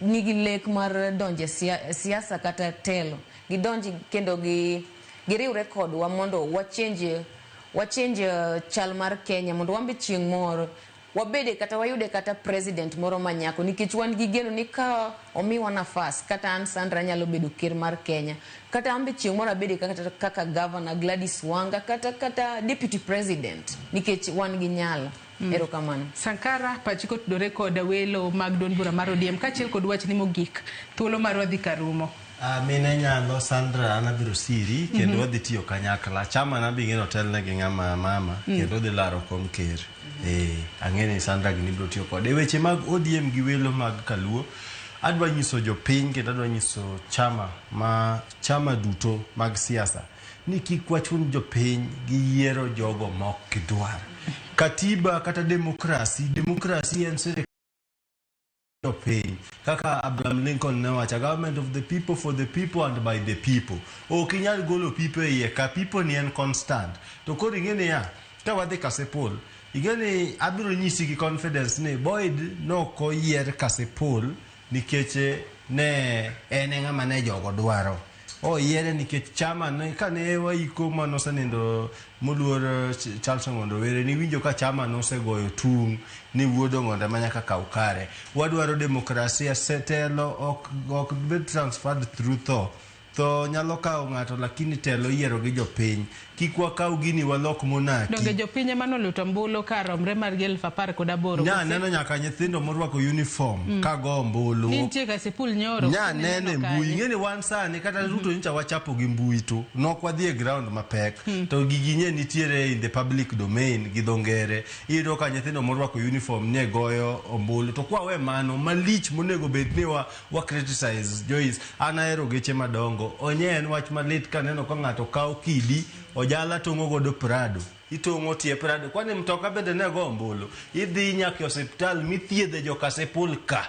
nigi lek mar donje siasa kata telo, gidonji kendo gi giriwre kodwa mondo wachange chal mar Kenya, mondo wan be chieng' moro wabede kata wayude kata president moro manyako, nikech wan gi geno ni ka omiwa nafas, kata an Sandra nyalo bedo ker mar Kenya, kata an be chieng' moro abede kaka governor Gladys Wanga kata deputy president, nikech wan gi nyalo. Erokamano. Sankara, pachi kotudore kod welo mag duond bura mar ODM kaachiel kod wachni mogik, thuolo marwa dhi karumo. Mine nyalo Sandra, an abiro siri kendo wadhi tiyo kanyakla. Chama na bi ng'eno telne gi ng'ama mama kendo dhi laro kom ker. Ang'e ni Sandra gini biro tiyo kode. E weche mag ODM gi welo mag Kaluo, adwa nyiso jopiny kendo adwa nyiso chama ma chama duto mag siasa ni kik wachun jopiny gi yiero jogo mok gidwar. Katiba kata demokrasi, demokrasi en sirikal jopiny, kaka Abraham Lincoln ne wacho, "Government of the people, for the people and by the people." Ok inyal golo people e iye ka people ni en constant. To koro ing'e niya, ka wadhi Kasipul, ing'e ni abiro nyisi gi confidence ni Boyd nok oyier Kasipul nikech ne en e ng'ama ne jogo dwaro. Oyiere nikech chama ne kane waiko manosenindo moluor Charles Ong'ondo Were, niwinjo ka chama nosegoyo tung' ni wuod Ong'ondo ema nyaka kaw kare. Wadwaro demokrasia, telo ok bed transferred through tho. Tho nyalo kawo ng'ato, lakini telo iyiero gi jopiny. Kik wakaw gini walok monarchy. Donge jopiny ema noluto ombulu kar romre margi 18,000? Nya neno nyaka nyithindo morwako uniform ka go ombulu. Nitie Kasipul nyoro. Nya nene mbui. Ing'e ni wan sani kata Ruto nyocha wachapo gi mbui, to nok wadhi e ground mapek. To gigi nye nitiere in the public domain gi dho ngere. Iyudo ka nyithindo morwako uniform ne goyo ombulu. To kwa we mano malich monego bed ni wa criticize Joyce. An ahero geche madongo. Onye en wach malit kaneno ka ng'ato kawo kidi ojala tong'o godo Prado. Itong'o tie Prado. Kwani mtoka bende ne go ombulu? Idhi nyaka e osiptal mithiedhe jo Kasipul ka.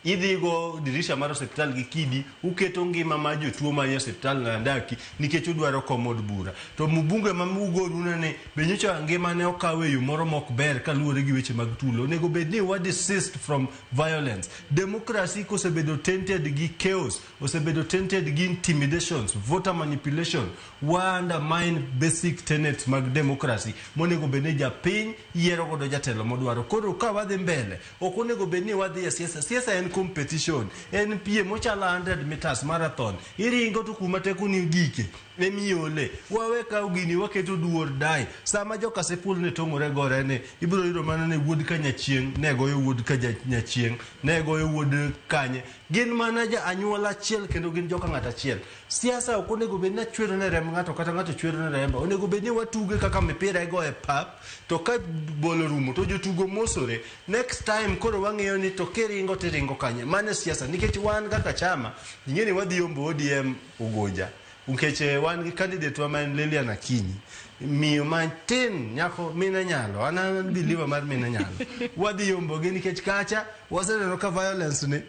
Idhi go dirisha mar osiptal gi kidi, uketo ngima mar jotuo manie osiptal Nandaki nikech udwaro kom od bura. To mbunge ma ugorune ni be nyocha ngimane okaw e yo moro mok ber kaluwore gi weche mag tulo. Onego bed ni wa desist from violence. Democracy kosebedo tainted gi chaos, osebedo tainted gi intimidations, voter manipulation, wa undermine basic tenets mag democracy monego bed ni japiny yiero godo jatelo modwaro. Koro ka wadhi mbele, ok onego bed ni wadhi e siasa. Siasa en competition, en piem ochalo 100 meters marathon. Iringo to kuma tekoni ogike emiole. Wawe kawo gini waketo duor dai. Sama jo Kasipul ne tong'ore gore ni, ibiro yudo mana ni wuod Kanyachieng' ne goyo wuod Kanyachieng', ne goyo wuod Kanye. Gin mana ja anyuola achiel kendo gin joka ng'ato achiel. Siasa ok onego bed ni achwero ne remb ng'ato kata ng'ato chwero ne remba. Onego bed ni watuge kaka mipira igoyo e pap, to ka bol orumo to jotugo mosore. Next time koro wang'eyo ni to kiringo tiringo kanye. Mano e siasa nikech wan kaka chama, ing'e ni wadhi yombo ODM Ugunja. Nikech wan gi candidate wa ma en Lilian Akinyi. Miyo matin, nyako mine nyalo, an believer mar mine nyalo. Wadhi yombogi nikech kacha waseneno ka violence ni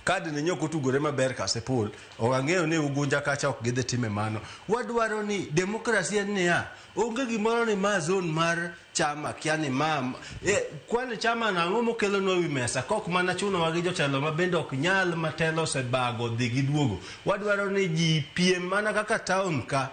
kad ni nyok otugore maber Kasipul. Ok ang'eyo ni Ugunja kacha ok gidhi time mano. Wadwaro ni demokrasi en niya, onge gimoro ni ma zone mar chama kia ni ma kwani chama nang'o mokelonwa wi mesa kok mana chunowa gi jotelo ma bende ok nyal matelo osebago dhi gi duogo. Wadwaro ni ji piem mana kaka town ka.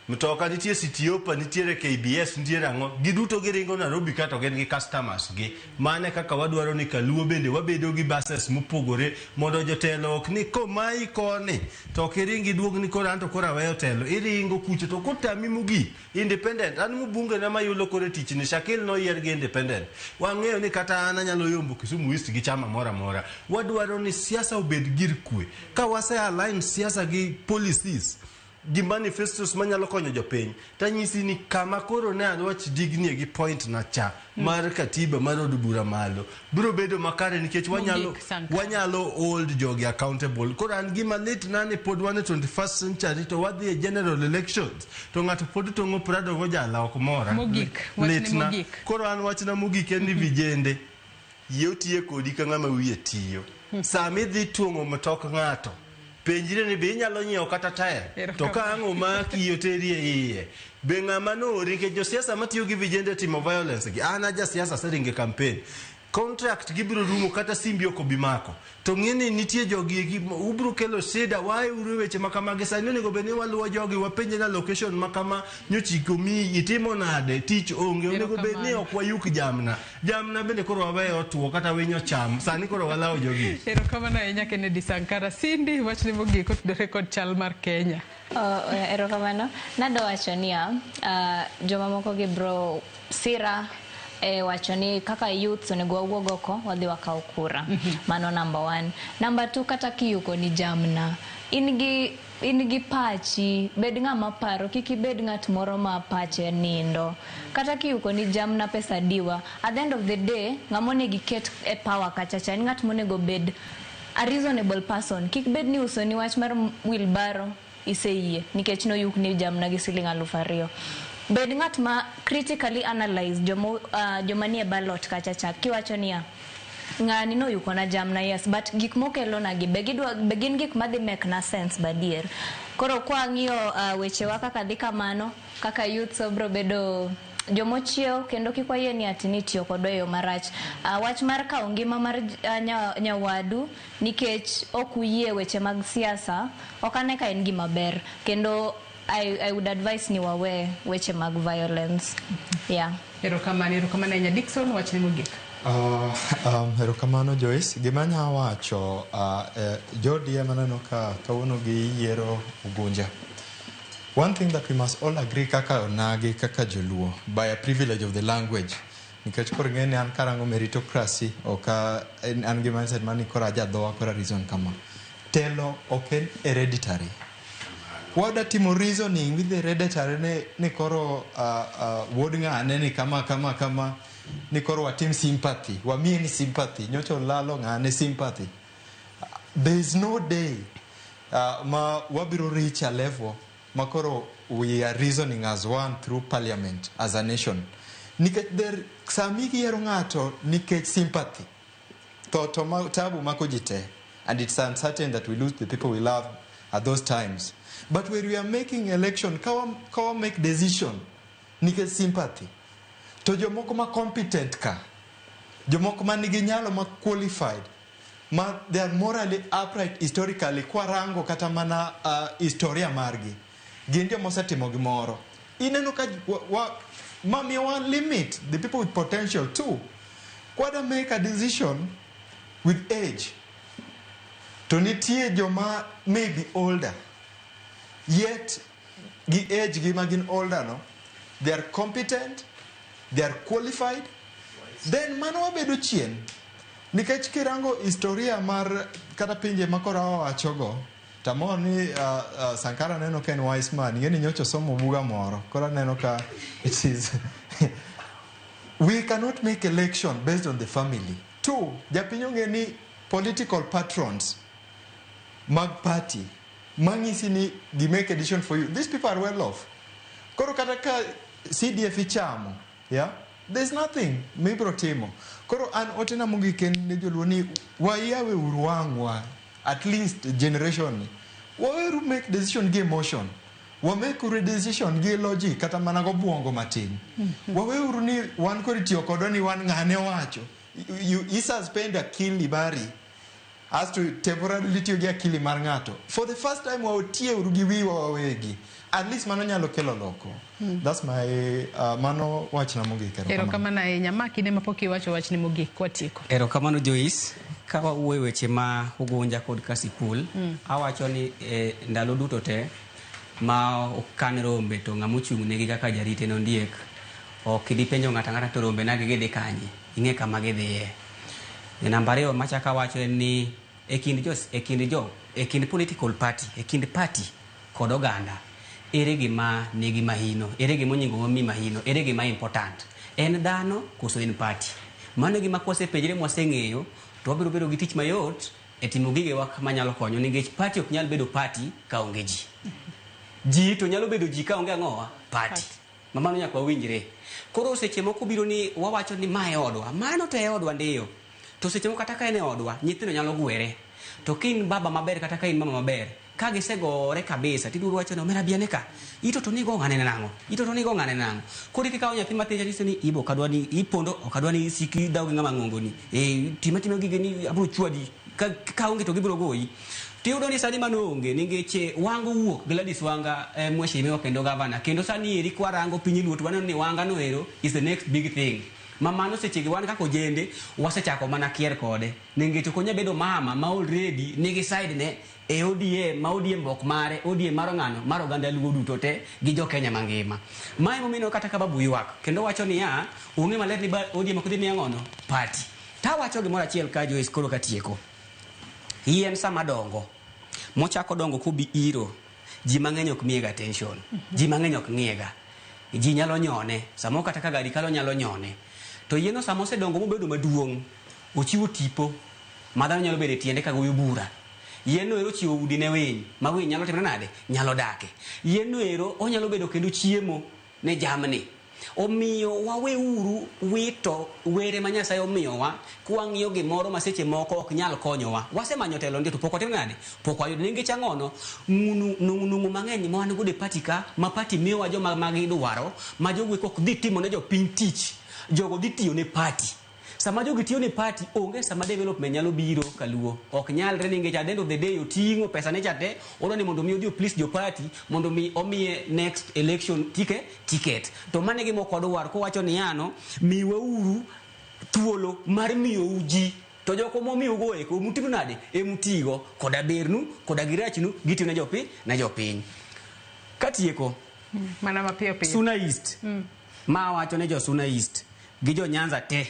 Mtoka nitie Citiopa, nitiere KBS, nitiere ang'o. Giduto giringo Nairobi ka to gin gi customers gi. Mane kaka wadwaro ni kaluo bende wabedo gi buses mopogore mondo jotelo ok ni komayi koni to ok iring iduog ni koro anto koro aweyo telo. Iringo kucho to kotami mogik independent. An mbunge na mayulo koro e tich ni Shakil noyier gi independent. Wang'eyo ni kata an anyalo yombo Kisumu East gi chama moro amora. Wadwaro ni siasa obed gir kwe. Ka wase align siasa gi policies gi manifestos manyalo konyo jopiny tanyisi ni kama koro ne alwach dignie gi point na cha mar katiba mar od bura malo biro bedo makare nikech wanyalo Mogik, Sankara. wanyalo hold jogi accountable. Koro an gima lit na ni pod wan e 21st century to wadhi e general elections to ng'ato pod tong'o Prado go jala ok mora. Mogik, wachni Litna. mogik. Koro an wachna mogik en ni vijende yie otiye kodi ka ng'ama wiye tiyo. Sama idhi tuong'o mtok ng'ato penjre ni be inyalo nyiewo kata taya to ka ang' omaki oteri e iye be ng'ama noori nikech josiasa matiyo gi vijende timo violence gi an a jasiasa aseringo e campaign contract gibiro rumo kata simbi ok obi mako to ng'e ni nitie jogi eki ubiro kelo shida wae uru e weche ma kamagi sani onego bed ni waluwo jogi wapenje na location ma kama nyochiko miyi itimo nade tich onge onego bed ni ok wayuk jamna jamna bende koro waweyo otuo kata winy ocham sani koro walawo jogi. Erokamano ahinya Kennedy Sankara. Cindy, wachni mogik otudore kod chal mar Kenya. Oh, erokamano. Nadwa wacho niya, jomamoko gi bro sira e wacho ni kaka youths onego wawuog oko wadhi wakaw kura. Mano number one. Number two, kata kiyuko ni jamna, in gi pachi, bed ng'ama paro, kik ibed ng'at moro ma pache nindo. Kata kiyuko ni jamna pesa diwa, at the end of the day, ng'ama onego iket e power kacha cha en ng'at monego bed a reasonable person. Kik bed ni uso ni wach mar wheelbarrow iseyie nikech noyuk ni jamna gi siling 2,000. Bed ng'at ma critically analyze joma nie ballot kacha cha kiwacho niya ng'ani noyuko na jamna, yes, but gik mokelo na gi be gin gik madhi make na sense badier. Koro kwa ng'iyo wechewa kaka dhi kamano, kaka youths obro bedo jomochiew kendo kik wayie ni ati ni tiyo kodwa e yo marach. Wach mar kawo ngima mar nyawadu nikech ok uyie weche mag siasa ok ane ka en gima ber, kendo I would advise ni wawe weche mag violence. Yeah. Erokamano, erokamano ahinya Dickson, wachni mogik. Erokamano Joyce. Gima anya wacho, Jodi ema aneno ka kawuono giyiero Ugunja. One thing that we must all agree kaka onagi, kaka joluo, by a privilege of the language. Nikech koro ing'e ni an karango meritocracy, ok an gi mindset mar ni koro aja dhowa koro reason kama. Telo ok en hereditary. Wada timo reasoning with the hereditary ni koro wuod ng'ane ni kama kama kama, ni koro watim sympathy, wamiye ni sympathy, nyocha olalo ng'ane sympathy. There is no day ma wabiro reach a level ma koro we are reasoning as one through parliament as a nation. Nikech there sami giyiero ng'ato nikech sympathy. To tabu mako ji te. And it's uncertain that we lose the people we love at those times. But when we are making election, kawa make decision nikech sympathy. To jomoko ma competent ka, jomoko ma nigi nyalo ma qualified, ma they are morally upright historically, kwa rango kata mana historia margi, gin joma osetimo gimoro. Ineno ka mamiyo wa limit the people with potential too. Kwada make a decision with age, to nitie joma may be older, yet gi age gi ma gin older no, they are competent, they are qualified, then mano wabedo chien. Nikech kirango historia mar kata pinje ma koro wawachogo, tamor ni Sankara neno ka en wise man, ing'e ni nyocha osomo buga moro, koro aneno ka it is we cannot make election based on the family. Two, japiny ong'e ni political patrons mag party mang'isi ni gi make a decision for you. These people are well off. Koro kata ka CDF ichamo, yeah, there's nothing mibro timo. Koro an otena mogik en ne joluo ni wayawe uru wang'wa, at least generation ni. Waweru make decision gi emotion. Wamake uru decision gi logic kata mana gobuongo matin. Waweuru ni wan koro itiyo kodwa ni wan ng'ane owacho. You suspend akili mari as to temporarily tiyo gi akili mar ng'ato. For the first time waotie uru gi wiwa wawegi. At least mano nyalo kelo lokruok. That's my mano wachna mogik. Erokamano. Erokamano ahinya. Ma kinde mapok iwacho wachni mogik watieko. Erokamano Joyce. Ka wawuoyo weche ma Ugunja kod Kasipul, awacho ni ndalo duto te ma okan rombe to ng'ama ochung' negi kaka jarit en ondiek, ok ibi penjo ng'ato ang'ata to rombe nagi gidhi kanye, ing'e kama gidhiye. Namba ariyo machako awacho en ni e kind jo, e kind jo, e kind political party, e kind party kod oganda, ere gima nigi mahino, ere gima onyingo wami mahino, ere gima important, en dhano koso en party? Mano e gima kwasepenjre mwaseng'eyo to wabiro bedo gi tich mayot e timo gigewa manyalo konyo, nikech party ok nyal bedo party ka onge ji. Ji to nyalo bedo ji ka onge ang'owa? Party. Ma mano nyaka wawinjre. Koro seche moko biro ni wawacho ni ma e odwa, mano to e odwa ndiyo. To seche moko kata ka en e odwa, nyithindo nyalo gwere. To ka in baba maber kata ka in mama maber, ka gisegore kabisa, tiduogo wacho ni omera bi ane ka. Ito to nigo ng'ane nang'o? Ito to nigo ng'ane nang'o? Koro kikawo nyathi matin cha tinyise ni ibo ok adwa ni ipondo, ok adwa ni isik idhaw gi ng'ama ng'ongo ni. Tim atima gigeni abiro chwadi. Ka onge to gibiro goyi. Tiyudo ni sani mano onge nikech Wanga owuok, Gladys Wanga mheshimiwa kendo gavana. Kendo sani eri kwarango piny Luo to waneno ni Wanga no ero is the next big thing. Ma mano seche gi wan kaka ojende wasechako mana kier kode. Nikech ok onyal bedo mama ma already nigi side ne e ODM, ma ODM ok mare, ODM mar ng'ano, mar oganda Luo duto te gi jo Kenya mangima. Mae momiyo kata ka babu ywak kendo wacho niya, ong'e maler ni ODM ok dhi miye ang'ono? Party. Tawacho gimoro achiel ka Joyce koro katieko. Yien sama dongo, mochako dongo kobi iro, ji mang'eny ok miyega attention. Ji mang'eny ok ng'iyega. Ji nyalo nyone, samoro kata ka gari kalo nyalo nyone. To yien no sama osedongo mobedo maduong', ochiwo tipo ma dhano nyalo bedo e tiende ka goyo bura. Yien no ero ochiwo udi ne winy, ma winy nyalo timore nade? Nyalo dake. Yien no ero onyalo bedo kendo chiemo ne jamni. Omiyo waweuru wito were ma Nyasaye omiyowa kwang'iyo gimoro ma seche moko ok nyal konyowa. Wasemanyo telo ndi to pok watimo nade? Pok wayudo. Nikech ang'ono? Nung'u mang'eny ma wan godo e party ka, ma party miyowa joma ma gidwaro, ma jogo eko ok dhi timo ne jopiny tich. Jogo dhi tiyo ne party. Sama jogi tiyo ne party, onge sama development nyalo biro kaluo. Ok nyalre nikech at the end of the day oting'o pesa ne cha te, odwa ni mondo mi odhi o please jo party mondo mi omiye next election ticket. To mano e gima ok wadwar. Kowacho ni ano, miwauru thuolo mar miyou ji. To joko momiyougo eko mutimo nade? Emutigo koda bernu, koda girachnu, gitiyo ne jopiny. Katieko. Mana mapiyo piyo. Suna East. Ma wacho ne jo Suna East gi jo Nyanza te.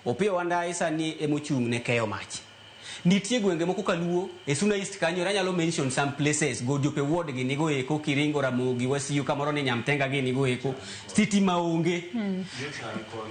Opiyo Wandayi sani emochung' ne keyo mach. Nitie gwenge moko kaluo e Suna East kanyo, anyalo mention some places, Godiope ward gi nigo eko, Kiringo, Ramogi, Wasiu, kamoro ni Nyamtenga gi nigo eko, sitima onge.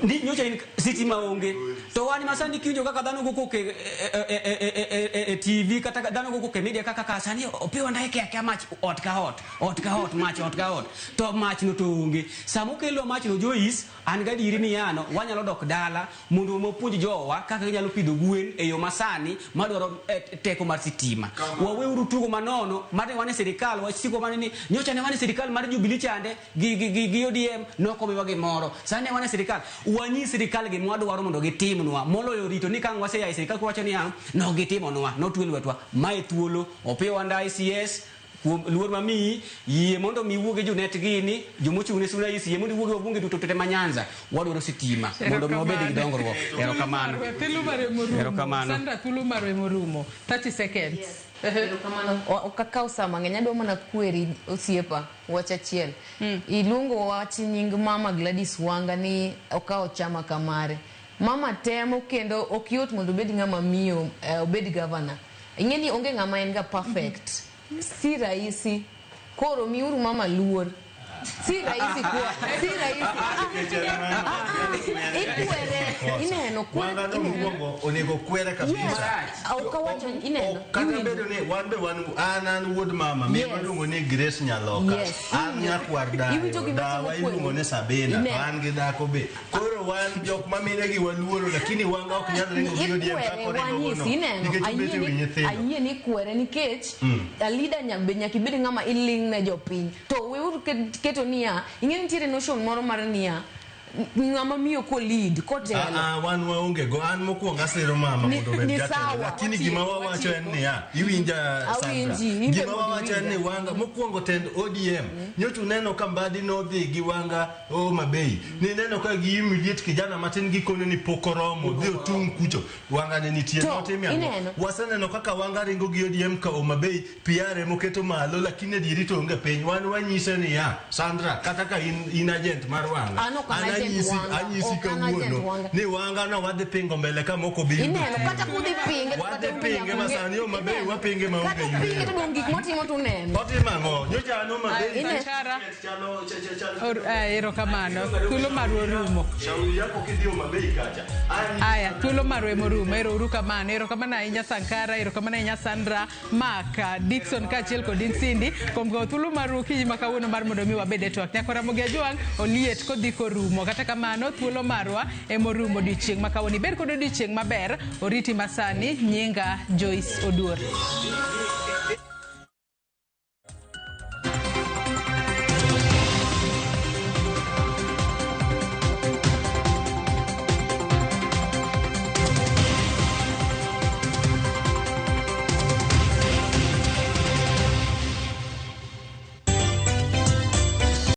Ndi nyocha in sitima onge. To wan ma sani kiwinjo kaka dhano go koko e TV kata dhano go koko e media kaka ka sani Opiyo Wandayi keya keya mach ot ka ot, ot ka ot, mach ot ka ot. To mach no to onge. Sama okelwa mach no Joyce, an gadieri ni yano wanyalo dok dala mondo wapuonj jowa kaka ginyalo pidho gwen e yo masani madwaro teko mar sitima. Waweuru tugo manono mar wan e sirikal, wasiko mana ni nyocha ne wan e sirikal mar Jubilee chande gi ODM nokomiwa gimoro. Sani wan e sirikal, wanyis sirikal gima wadwaro mondo gitimnwa moloyo rito ni kang' wasea e sirikal kwawacho niya nok gitimonwa, notwe lwetwa. Mae thuolo Opiyo Wandayi CS kuom luor mamiyi, yie mondo mi iwuo gi jonet gini, jomochung' ne Suna East, yie mondo iwuo gi wabunge duto te ma Nyanza. Wadwaro sitima mondo mi wabed gi dongruok. Erokamano. Thuolo mare morumo. Erokamano. Sandra, thuolo mare morumo. 30 seconds. Yes. Erokamano. Ok akaw sa mang'eny, adwa mana kweri osiepa wach achiel. Iluongo wach nying mama Gladys Wanga ni okawo chama kamare. Mama temo kendo ok yot mondo obed ng'ama miyo, obed governor. Ing'e ni onge ng'ama en ga perfect. Si rahisi. Koro miuru mama luor. Si rahisi kwa, si rahisi. Ikwere, ineno, kwere, Wanga no ineno. mokwongo onego kwere kabisa. Yes. Ok awacho, ineno. Kata bedo ni wan be wan an wuod mama, mi iluongo ni Grace Nyaloka. Yes. An nyakwar dayo, Iwinjo gima dawa timo kweri? iluongo ni Sabina, to Ineno. an gi dhako be. Koro wan jok ma mine gi waluoro, lakini wanga ok nyal ringo gi ODM kaka Ikwere, oringo wanyisi, gono. ineno. Nikech obet e wi nyithindo. Ayie ni ikwere nikech a leader be nyaka ibed ng'ama iling' ne jopiny. To weuru keto niya, ing'e nitiere notion moro mar niya, Ng'ama miyo ko lead kotelo. Ah, ah, wan waonge go an mokwongo asiro mama Ni- mondo obed ni jatelo sawa, lakini watieko, gima wawacho en niya iwinja Sandra Awinji, in be gima mondo wawacho en ni iwinja. Wanga mokwongo tend ODM nyocha uneno ka Mbadi nodhi gi Wanga Homa Bay nineno ka gi humiliate kijana matin gikone ni pok oromo dhi otung' kucho Wanga ne nitie To, notime ang'o ineno. waseneno kaka Wanga ringo gi ODM ka Homa Bay PR emoketo malo lakini adieri to onge piny wan wanyise niya Sandra kata ka in, in agent mar Wanga An ok an an agent anyisi Wanga, anyisi ok an agent kawuono Wanga. ni Wanga no wadhi pingo mbele ka moko bi yudo Ineno kata kudhi pinge to wadhi kata pinge ma sani Homa Bay wapinge ma onge Kata pinge to yueyo dong gik motimo to uneno. otimo ang'o nyocha an Homa Bay Ine- Sankara. Erokamano. Thuolo marwa orumo. shauri yako kidhi Homa Bay kacha Aya, thuolo marwa ema orumo. Ero uru kamano. Erokamano ahinya Sankara, erokamano ahinya Sandra, Mark, Dickson kaachiel kod Insindi kuom kawo thuolo marwa okinyi ma kawuono mar mondo mi wabed e twak. Nyako Ramogi Ajwang' oliet kodhi korumo. Kata kamano, thuolo marwa ema orumo odiochieng' ma kawuono. Ibed kod odiochieng' maber. Oriti masani, nyinga Joyce Oduor.